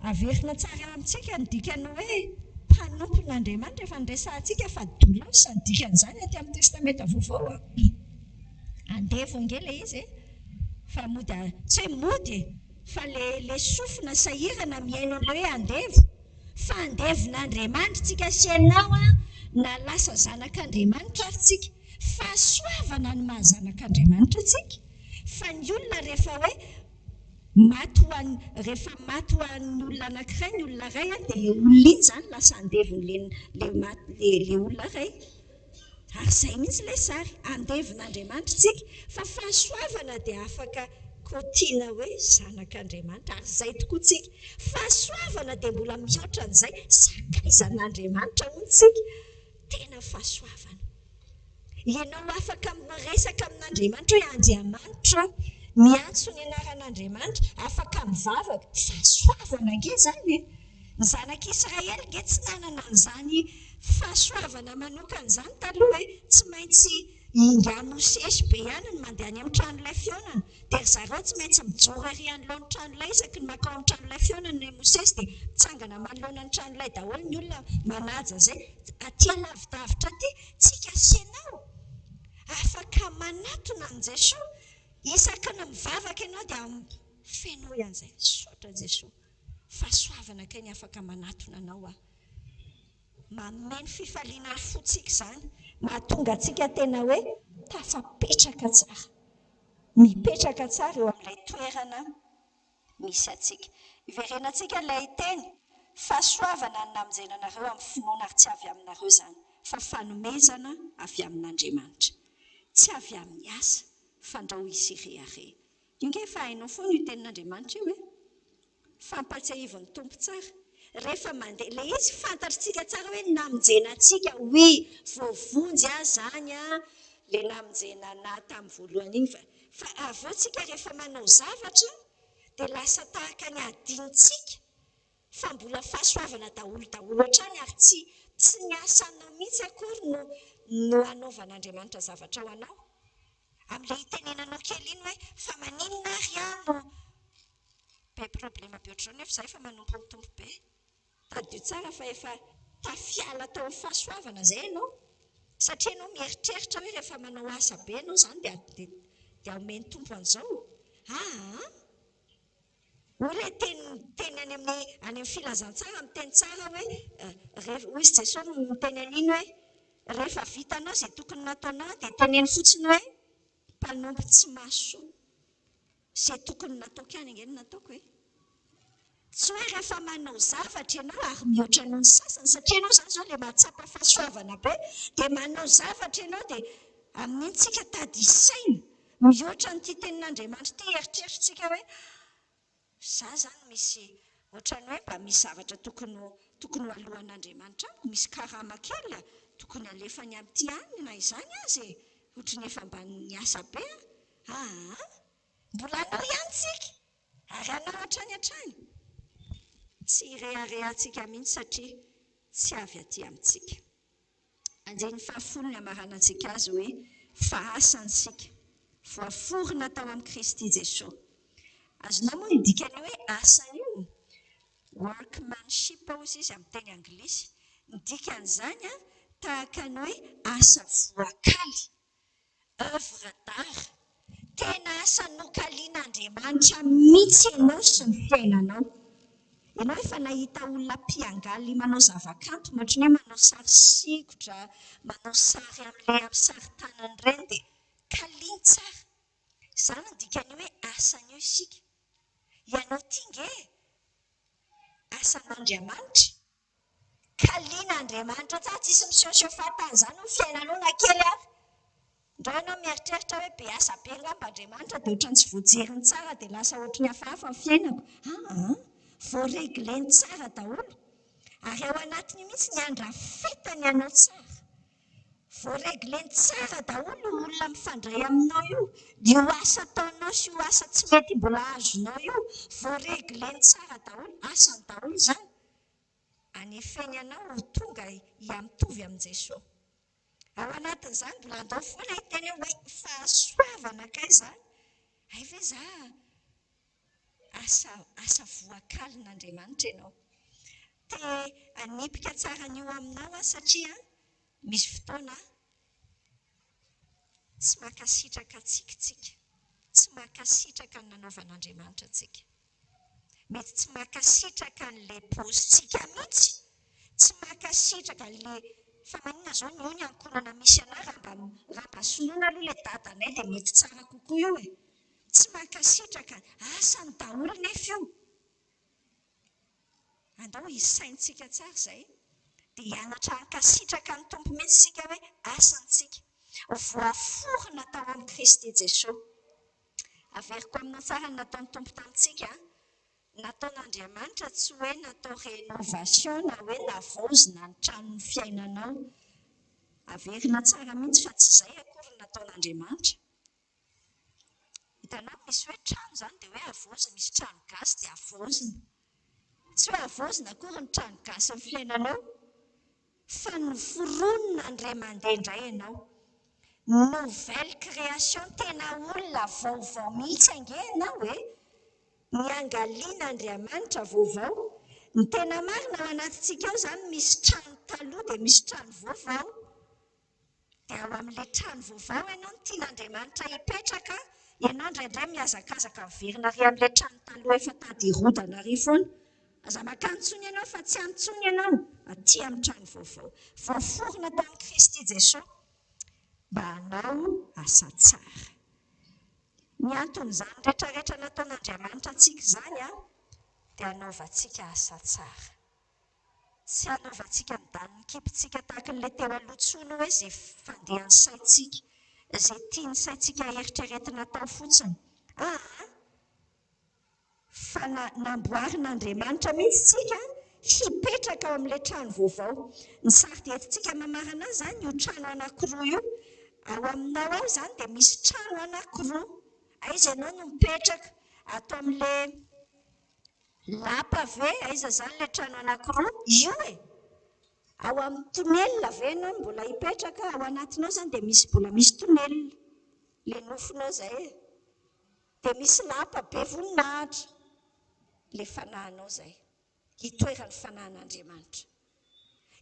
S1: Averina tsara eo amintsika ny dikan'ny hoe mpanompon'Andriamanitra. Efa niresahantsika fa doulos ny dikan'izany aty amin'ny Testamenta Vaovao. Andevo ange ilay izy e! Fa mody, tsy hoe mody e! Fa ilay sofina sahirana mihaino an'ilay hoe andevo. Fa andevon'Andriamanitra tsika sy ianao an, na lasa zanak'Andriamanitra ary tsika. Fahasoavana ny maha zanak'Andriamanitra antsika. Fa ny olona rehefa hoe. Maty ho an'ny, rehefa maty ho an'ny olona anankiray ny olona iray dia ilay olona iny izany lasa andevon'ilay ilay maty ilay olona iray. Ary izay mihitsy ilay sary, andevon'Andriamanitra isika, fa fahasoavana dia afaka kaotiana hoe zanak'Andriamanitra, ary izay tokoa tsika. Fahasoavana dia mbola mihoatra an'izay, sakaizan'Andriamanitra hono tsika. Tena fahasoavana. Ianao afaka miresaka amin'Andriamanitra hoe Andriamanitra ô, miantso ny anaran'Andriamanitra, afaka mivavaka. Fahasoavana ange izany e! Ny zanak'Israely ange tsy nanana an'izany fahasoavana manokana izany taloha e! Tsy maintsy ingahy Mosesy be ihany no mandeha any amin'ny tranolay fihaonana. Dia ry zareo tsy maintsy mijoro ery anoloan'ny tranolay isaky ny mankao amin'ny tranolay fihaonana i Mosesy dia mitsangana manoloana ny tranolay daholo ny olona manaja izay. Aty alavidavitra aty, tsika sy ianao afaka manatona an'i Jesoa. Isaky ny mivavaka ianao dia fenoy an'izay. Misaotra Jesoa. Fahasoavana kay ny afaka manatona anao aho. Manome ny fifaliana ny fontsika izany, mahatonga antsika tena hoe tafapetraka tsara, mipetraka tsara eo amin'ilay toerana misy antsika. Iverenantsika ilay teny, Fahasoavana ny namonjena anareo amin'ny finoana ary tsy avy aminareo izany, fa fanomezana avy amin'Andriamanitra. Tsy avy amin'ny asa, fandrao hisy hirehareha. Io nge efa hainao foana io tenin'Andriamanitra io e! Fampatsiahivin'ny Tompo tsara. Rehefa mandeha ilay izy fantatritsika tsara hoe namonjena antsika, oui, voavonjy aho izany an, ilay namonjena anah tamin'ny voalohany iny fa fa avy eo tsika rehefa manao zavatra dia lasa tahaka ny adinontsika fa mbola fahasoavana daholo daholo hatrany ary tsy tsy ny asanao mihitsy akory no no hanaovan'Andriamanitra zavatra ho anao. Amin'ilay itenenanao kely iny hoe fa maninona ary aho no be problema be ohatr'izao nefa izaho efa manompo ny Tompo be. Tadidio tsara fa efa tafiala tao amin'ny fahasoavana izay ianao satria ianao mieritreritra hoe rehefa manao asa be ianao izany dia dia omen'ny Tompo an'izao. Aa! Hoy ilay teny teny any amin'ny any amin'ny filazantsara miteny tsara hoe rehefa hoy izy Jesosy no miteny an'iny hoe rehefa vitanao izay tokony nataonao dia teneno fotsiny hoe mpanompo tsy mahasoa izay tokony nataoko ihany ange no nataoko e. Tsy hoe rehefa manao zavatra ianao ary mihoatra noho ny sasany satria ianao izany izao ilay mahatsapa fahasoavana be dia manao zavatra ianao dia amin'iny tsika tady hisaina Mihoatra an'ity tenin'Andriamanitra ity eritreritritsika hoe za zany misy ohatran'ny hoe mba misy zavatra tokony ho tokony ho alohan'Andriamanitra amiko, misy karama kely tokony alefany amin'ity any na izany aza e, ohatran'ny efa mba niasa be aho, aa mbola hanao ihany tsika ary hanao hatrany hatrany, tsy hireharehantsika mihitsy satria tsy avy aty amintsika. Andininy fahafolo ny hamaranantsika azy hoe, Fa asany isika, voaforona tao amin'i Kristy Jesoa. Azonao moa ny dikan'io hoe asany io? Workmanship hozy izy amin'ny teny anglisy. Ny dikan'izany tahaka ny hoe asa voakaly. Oeuvre d'art. Tena asa nokalian'Andriamanitra mihitsy ianao sy ny fiainanao. Ianao efa nahita olona mpiangaly manao zava-kanto ohatry ny hoe manao sary sikotra, manao sary amin'ilay amin'ny sary tanana ireny dia kaliany tsara. Izany no dikan'io hoe asan'io isika. Ianao ity nge asan'Andriamanitra. Kaliana Andriamanitra tsara tsisy misehoseho fahatany zany ny fiainanao na kely ary. Ndao ianao mieritreritra hoe be asa be angamba Andriamanitra dia ohatran'ny tsy voajeriny tsara dia lasa ohatry ny hafahafa ny fiainako. Aa voa-regleny tsara daholo ary ao anatin'io mihitsy ny andrafetany anao tsara. Voa-regleny tsara daholo io olona mifandray aminao io, io asa ataonao sy io asa tsy mety mbola azonao io, voa-regleny tsara daholo, asany daholo izany. Anefeny anao ho tonga hihamitovy amin'i Jesoa. Ao anatin'izany mbola andao foana hiteny hoe fahasoavana kay izany. Hay ve za asa asa voakalin'Andriamanitra ianao. Te hanipika tsara an'io aminao aho satria misy fotoana tsy mankasitraka antsika tsika. Tsy mankasitraka ny nanaovan'Andriamanitra antsika. Mety tsy mankasitraka an'ilay paozintsika mihitsy, tsy mankasitraka an'ilay, fa maninona izao ny io ny ankohonana misy anah raha mba raha mba soloina aloha ilay dadanay dia mety tsara kokoa io e! Tsy mankasitraka asany daholo nefa io. Andao hisaintsika tsara izay, dia hianatra hankasitraka ny Tompo mihitsy isika hoe asantsika. Voaforona tao amin'i Kristy Jesoa. Averiko aminao tsara ny nataon'ny Tompo tamintsika. Nataon'Andriamanitra tsy hoe natao rénovation na hoe navaozina ny tranon'ny fiainanao. Averina tsara mihitsy fa tsy izay akory ny nataon'Andriamanitra. Hitanao, misy hoe trano izany dia hoe havaozina, misy trano gasy dia havaozina. Tsy hoe havaozina akory ny trano gasin'ny fiainanao fa noforonina indray mandeha indray ianao. Nouvelle création, tena olona vaovao mihitsy ange ianao e! Niangalian'Andriamanitra vaovao. Ny tena marina ao anatintsika ao izany misy trano taloha dia misy trano vaovao. Dia ao amin'ilay trano vaovao ianao no tian'Andriamanitra hipetraka, ianao indraindray mihazakazaka miverina ary amin'ilay trano taloha efa tady hirodana ary foana. Aza mankany intsony ianao fa tsy any intsony ianao, aty amin'ny trano vaovao. Voaforona tamin'i Kristy Jesoa mba hanao asa tsara. Ny anton'izany rehetrarehetra nataon'Andriamanitra antsika izany dia hanaovantsika asa tsara. Tsy hanaovantsika ny danin'ny kibontsika tahaka an'ilay teo aloha intsony hoe izay fandehan'ny saintsika, izay tian'ny saintsika eritreretina atao fotsiny. Aa! Fa na, namboarin'Andriamanitra mihitsy isika hipetraka ao amin'ilay trano vaovao. Ny sary entintsika mamarana azy izany io trano anankiroa io. Ao aminao ao izany dia misy trano anankiroa. Aiza ianao no mipetraka? Ato amin'ilay. Lapa ve? Aiza izany ilay trano anankiroa? Io e! Ao amin'ny tonelina ve ianao no mbola hipetraka? Ao anatinao izany dia misy mbola misy tonelina. Ilay nofinao izay e! Dia misy lapa be voninahitra. Ilay fanahinao izay. Hitoeran'ny fanahin'Andriamanitra.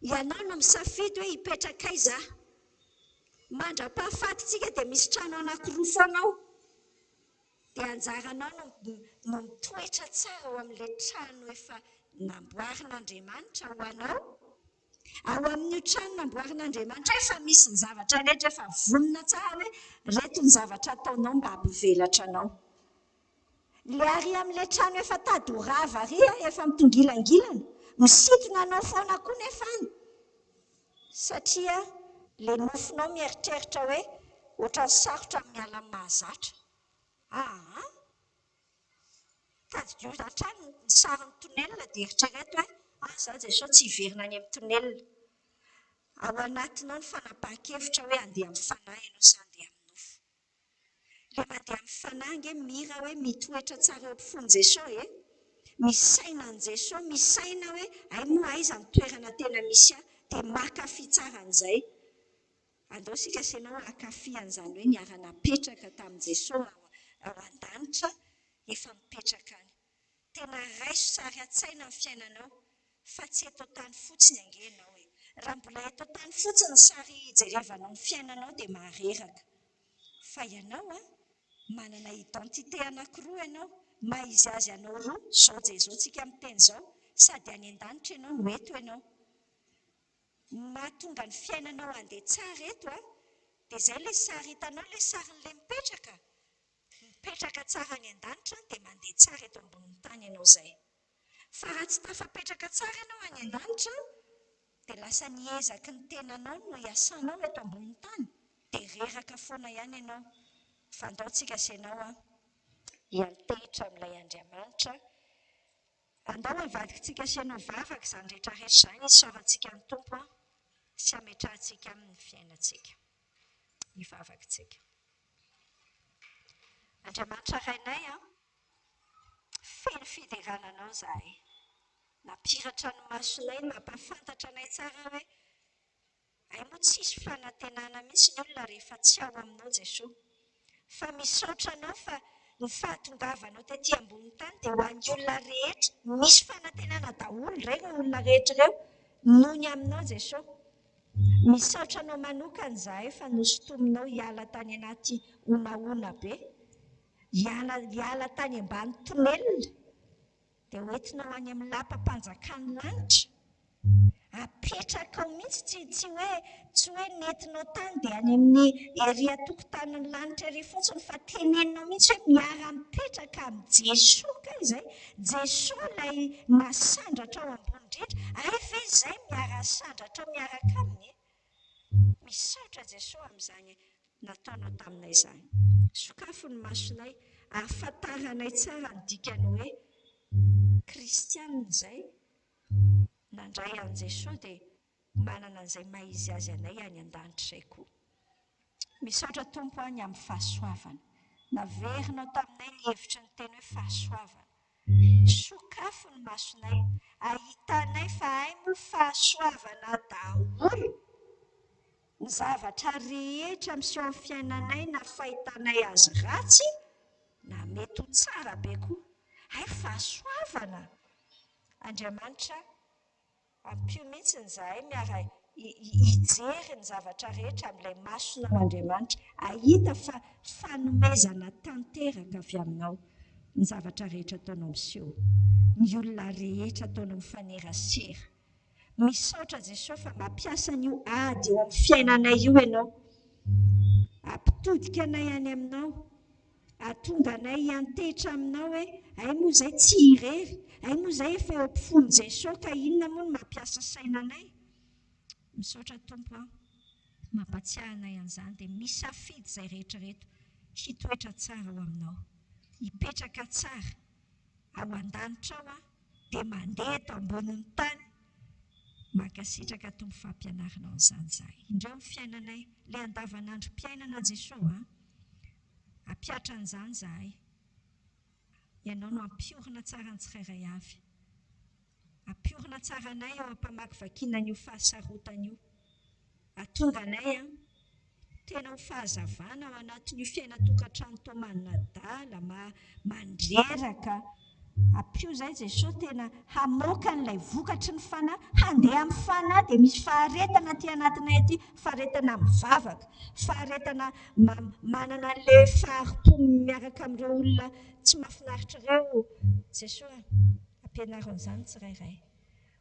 S1: Ianao no misafidy hoe hipetraka aiza aho. Mandra-pahafatintsika dia misy trano anankiroa foana ao. Dia anjaranao no no mitoetra tsara ao amin'ilay trano efa namboarin'Andriamanitra ho anao. Ao amin'io trano namboarin'Andriamanitra io efa misy ny zavatra rehetra efa vonona tsara hoe ireto ny zavatra ataonao mba hampivelatra anao. Ilay ary amin'ilay trano efa tady ho rava ary efa mitongilangilana, misintona anao foana koa nefa any. Satria ilay nofinao mieritreritra hoe ohatran'ny sarotra ny miala amin'ny mahazatra. Aa! Tadidio hatrany ny sarin'ny tonelina dia eritrereto hoe, ah izaho Jesoa tsy hiverina any amin'ny tonelina. Ao anatinao ny fanapahan-kevitra hoe handeha amin'ny fanahy ianao sa handeha amin'ny nofo. Ilay mandeha amin'ny fanahy ange mira hoe mitoetra tsara eo ampofoan'i Jesoa e! Misaina an'i Jesoa, misaina hoe hay moa aiza ny toerana tena misy ahy, dia mankafy tsara an'izay. Andao isika sy ianao hankafy an'izany hoe niara-napetraka tamin'i Jesoa ao an-danitra, efa mipetraka any. Tena raiso sary an-tsaina ny fiainanao fa tsy eto an-tany fotsiny ange ianao e. Raha mbola eto an-tany fotsiny ny sary hijerevanao ny fiainanao dia mahareraka. Fa ianao an, manana identité anankiroa ianao, maha izy azy anao roa, zao dia izao tsika miteny izao, sady any an-danitra ianao no eto ianao. Ny mahatonga ny fiainanao handeha tsara eto an, dia izay ilay sary hitanao, ilay sarin'ilay mipetraka, Mipetraka tsara any an-danitra dia mandeha tsara eto ambonin'ny tany ianao izay. Fa raha tsy tafapetraka tsara ianao any an-danitra dia lasa ny ezaky ny tenanao no iasanao eto ambonin'ny tany dia reraka foana ihany ianao. Fa andao tsika sy ianao an, hiantehitra amin'ilay Andriamanitra. Andao havadikitsika sy ianao vavaka izany rehetra rehetra izany hisaorantsika ny Tompo an, sy hametrahantsika aminy ny fiainantsika. Hivavaka isika. Andriamanitra Rainay an, feno fiderana Anao izahay. Nampiratra ny masonay, nampahafantatra anay tsara hoe hay moa tsisy fanantenana mihitsy ny olona rehefa tsy ao Aminao Jesoa. Fa misaotra Anao fa ny fahatongavanao tety ambonin'ny tany dia ho an'ny olona rehetra, misy fanantenana daholo indray ireo olona rehetra ireo noho ny Aminao Jesoa. Misaotra anao manokana izahay fa nosintominao hiala tany anaty honahona be, hiala hiala tany ambany tonelina dia hoentinao any amin'ny lapam-panjakan'ny lanitra. Apetrakao mihitsy, tsy tsy hoe tsy hoe nentinao tany dia any amin'ny ery an-tokotanin'ny lanitra ery fotsiny fa teneninao mihitsy hoe miara-mipetraka amin'i Jesoa kay izay, Jesoa ilay nasandratra ao ambony indrindra, hay ve izay miara-sandratra ao miaraka aminy e? Misaotra Jesoa amin'izany nataonao taminay izany. Sokafy ny masonay ahafantaranay tsara ny dikany hoe kristianina izay nandray an'i Jesoa dia manana an'izay maha izy azy anay any an-danitra izay koa. Misaotra Tompo a ny amin'ny fahasoavana. Naverinao taminay ny hevitry ny teny hoe fahasoavana. Sokafy ny masonay ahitanay fa hay moa fahasoavana daholo ny zavatra rehetra miseho amin'ny fiainanay na fahitanay azy ratsy na mety ho tsara be koa. Hay fahasoavana! Andriamanitra Ampio mihitsy izahay miara hijery ny zavatra rehetra amin'ilay masonao Andriamanitra, hahita fa fanomezana tanteraka avy aminao ny zavatra rehetra ataonao miseho, ny olona rehetra ataonao mifanerasera. Misaotra Jesoa fa mampiasa an'io ady eo amin'ny fiainanay io Ianao. Hampitodika anay any aminao. Hahatonga anay hiantehitra aminao hoe hay moa izay tsy irery, hay moa izay efa eo ampofoan'i Jesoa ka inona moa no mampiasa saina anay? Misaotra Tompo an, mampatsiahy anay an'izany dia misafidy izay rehetra ireto hitoetra tsara ao aminao, hipetraka tsara ao an-danitra ao an, dia mandeha eto ambonin'ny tany, mankasitraka Tompo fampianarinao an'izany izahay. Indreo ny fiainanay, ilay andavanandrom-piainana Jesoa an. Hampiatra an'izany izahay. Ianao no hampiorina tsara ny tsirairay avy. Hampiorina tsara anay eo am-pamakivakiana an'io fahasarotana io. Hahatonga anay an, tena ho fahazavana ao anatin'io fiainan-tokantrano toa manadala, mandreraka. Ampio izay Jesoa tena hamoaka an'ilay vokatry ny fanahy, handeha amin'ny fanahy dia misy faharetana aty anatinay aty, faharetana mivavaka, faharetana manana an'ilay fahari-po miaraka amin'ireo olona tsy mahafinaritra ireo. Jesoa ampianaro an'izany tsirairay.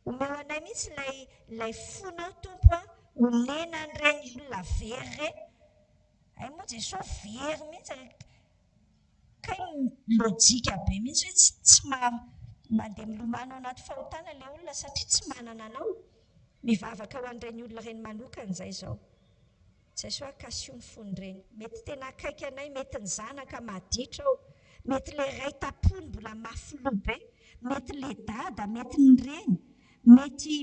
S1: Omeo anay mihitsy ilay ilay fonao Tompo a, onena an'ireny olona very ireny. Hay moa Jesoa very mihitsy e. Kay lojika be mihitsy hoe tsy tsy mandeha milomano ao anaty fahotana ilay olona satria tsy manana anao. Mivavaka ho an'ireny olona ireny manokana izay izao. Jesoa kasio ny fon'ireny. Mety tena akaiky anay, mety ny zanaka maditra ao, mety ilay ray tam-pony mbola mafy loha be, mety ilay dada, mety ny reny, mety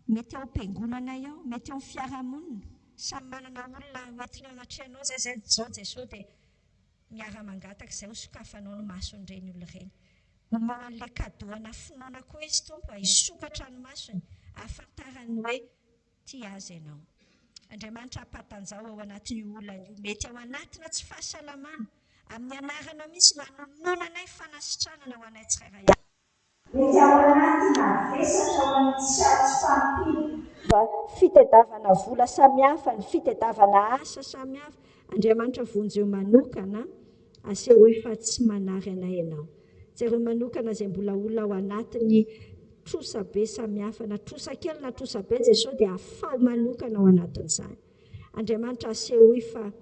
S1: Mety ao am-piangonanay ao, mety eo amin'ny fiarahamonina. Samy manana olona hoentina eo anatrehanao izay izay izao Jesoa dia miara-mangataka izay ho sokafanao ny mason'ireny olona ireny. Omeo an'ilay cadeau ana finoana koa izy Tompo a, hisokatra ny masony ahafantarany hoe tia azy Ianao. Andriamanitra ampatanjaho ao anatin'io olana io, mety ao anatina tsy fahasalamana, amin'ny anaranao mihitsy no anononanay fanasitranana ho anay tsirairay avy. Mety ao anaty mavesatra ho an'ny tsy azo fahampiana. Fitadiavana vola samihafa, ny fitadiavana asa samihafa. Andriamanitra vonjeo manokana, asehoy fa tsy manary anay Ianao. Jereo manokana izay mbola olona ao anatin'ny trosa be samihafa, na trosa kely na trosa be, Jesoa dia afaho manokana ao anatin'izany. Andriamanitra asehoy fa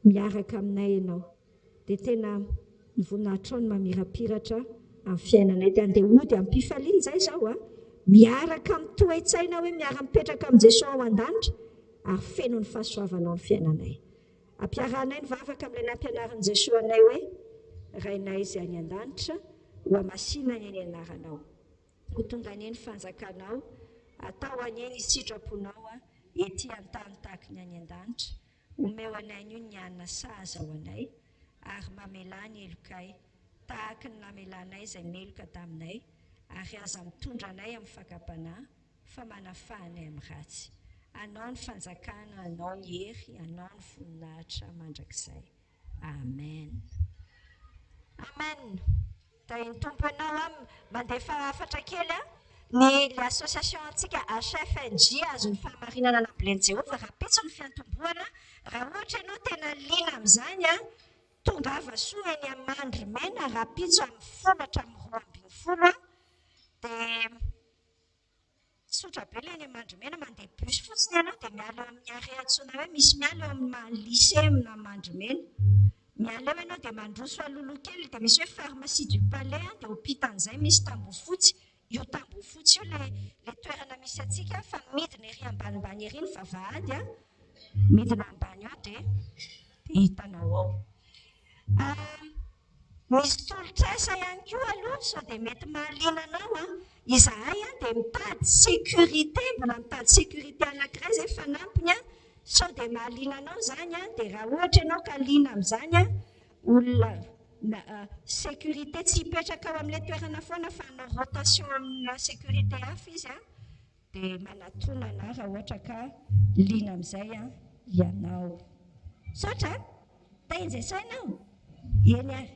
S1: miaraka aminay Ianao. Dia tena ny voninahitrao no mamirapiratra amin'ny fiainanay. Dia andeha hody am-pifaliana izay izao a! Miaraka amin'ny toe-tsaina hoe miara-mipetraka amin'i Jesoa ao an-danitra ary feno ny fahasoavanao ny fiainanay. Ampiarahanay ny vavaka amin'ilay nampianarin'i Jesoa anay hoe, Rainay izay any an-danitra, hohamasina anie ny anaranao. Ho tonga anie ny fanjakanao, atao anie ny sitraponao ety an-tany tahaka ny any an-danitra. Omeo anay anio ny hanina sahaza ho anay, ary mamelà ny helokay, tahaka ny namelanay izay meloka taminay, ary aza mitondra anay amin'ny fakam-panahy, fa manafaha anay amin'ny ratsy. Anao ny fanjakana, Anao ny hery, Anao ny voninahitra mandrakizay. Amen. Amen. Tahin'ny Tompo ianao an. Mandefa hafatra kely an. Ny le association antsika HFNJ azon'ny fahamarinana nambolen'i Jehovah rahampitso ny fiantombohana. Raha ohatra ianao tena liana amin'izany an, tongava soa eny Amandrimena rahampitso amin'ny folo hatramin'ny 12 an. Dia. Tsotra be ilay any Mandrimena, mandeha bus fotsiny ianao dia miala eo amin'ny arrêt antsoina hoe misy miala eo amin'ny lycée Mandrimena. Miala eo ianao dia mandroso alohaloha kely dia misy hoe pharmacie du palais dia eo ampitan'izay misy tamboho fotsy. Io tamboho fotsy io ilay ilay toerana misy antsika fa midina ery ambanimbany ery ny vavahady an, midina ambany ao dia dia hitanao ao. Misy tolotr'asa ihany koa aloha sao dia mety mahaliana anao an! Izahay an dia mitady sécurité, mbola mitady sécurité anankiray izay fanampiny an, sao dia mahaliana anao izany an, dia raha ohatra ianao ka liana amin'izany an, olona sécurité tsy hipetraka ao amin'ilay toerana foana fa hanao rotation amina sécurité hafa izy an, Dia manatona anah raha ohatra ka liana amin'izay ianao. Misaotra a! Tahin'izay saina aho. Eny ary.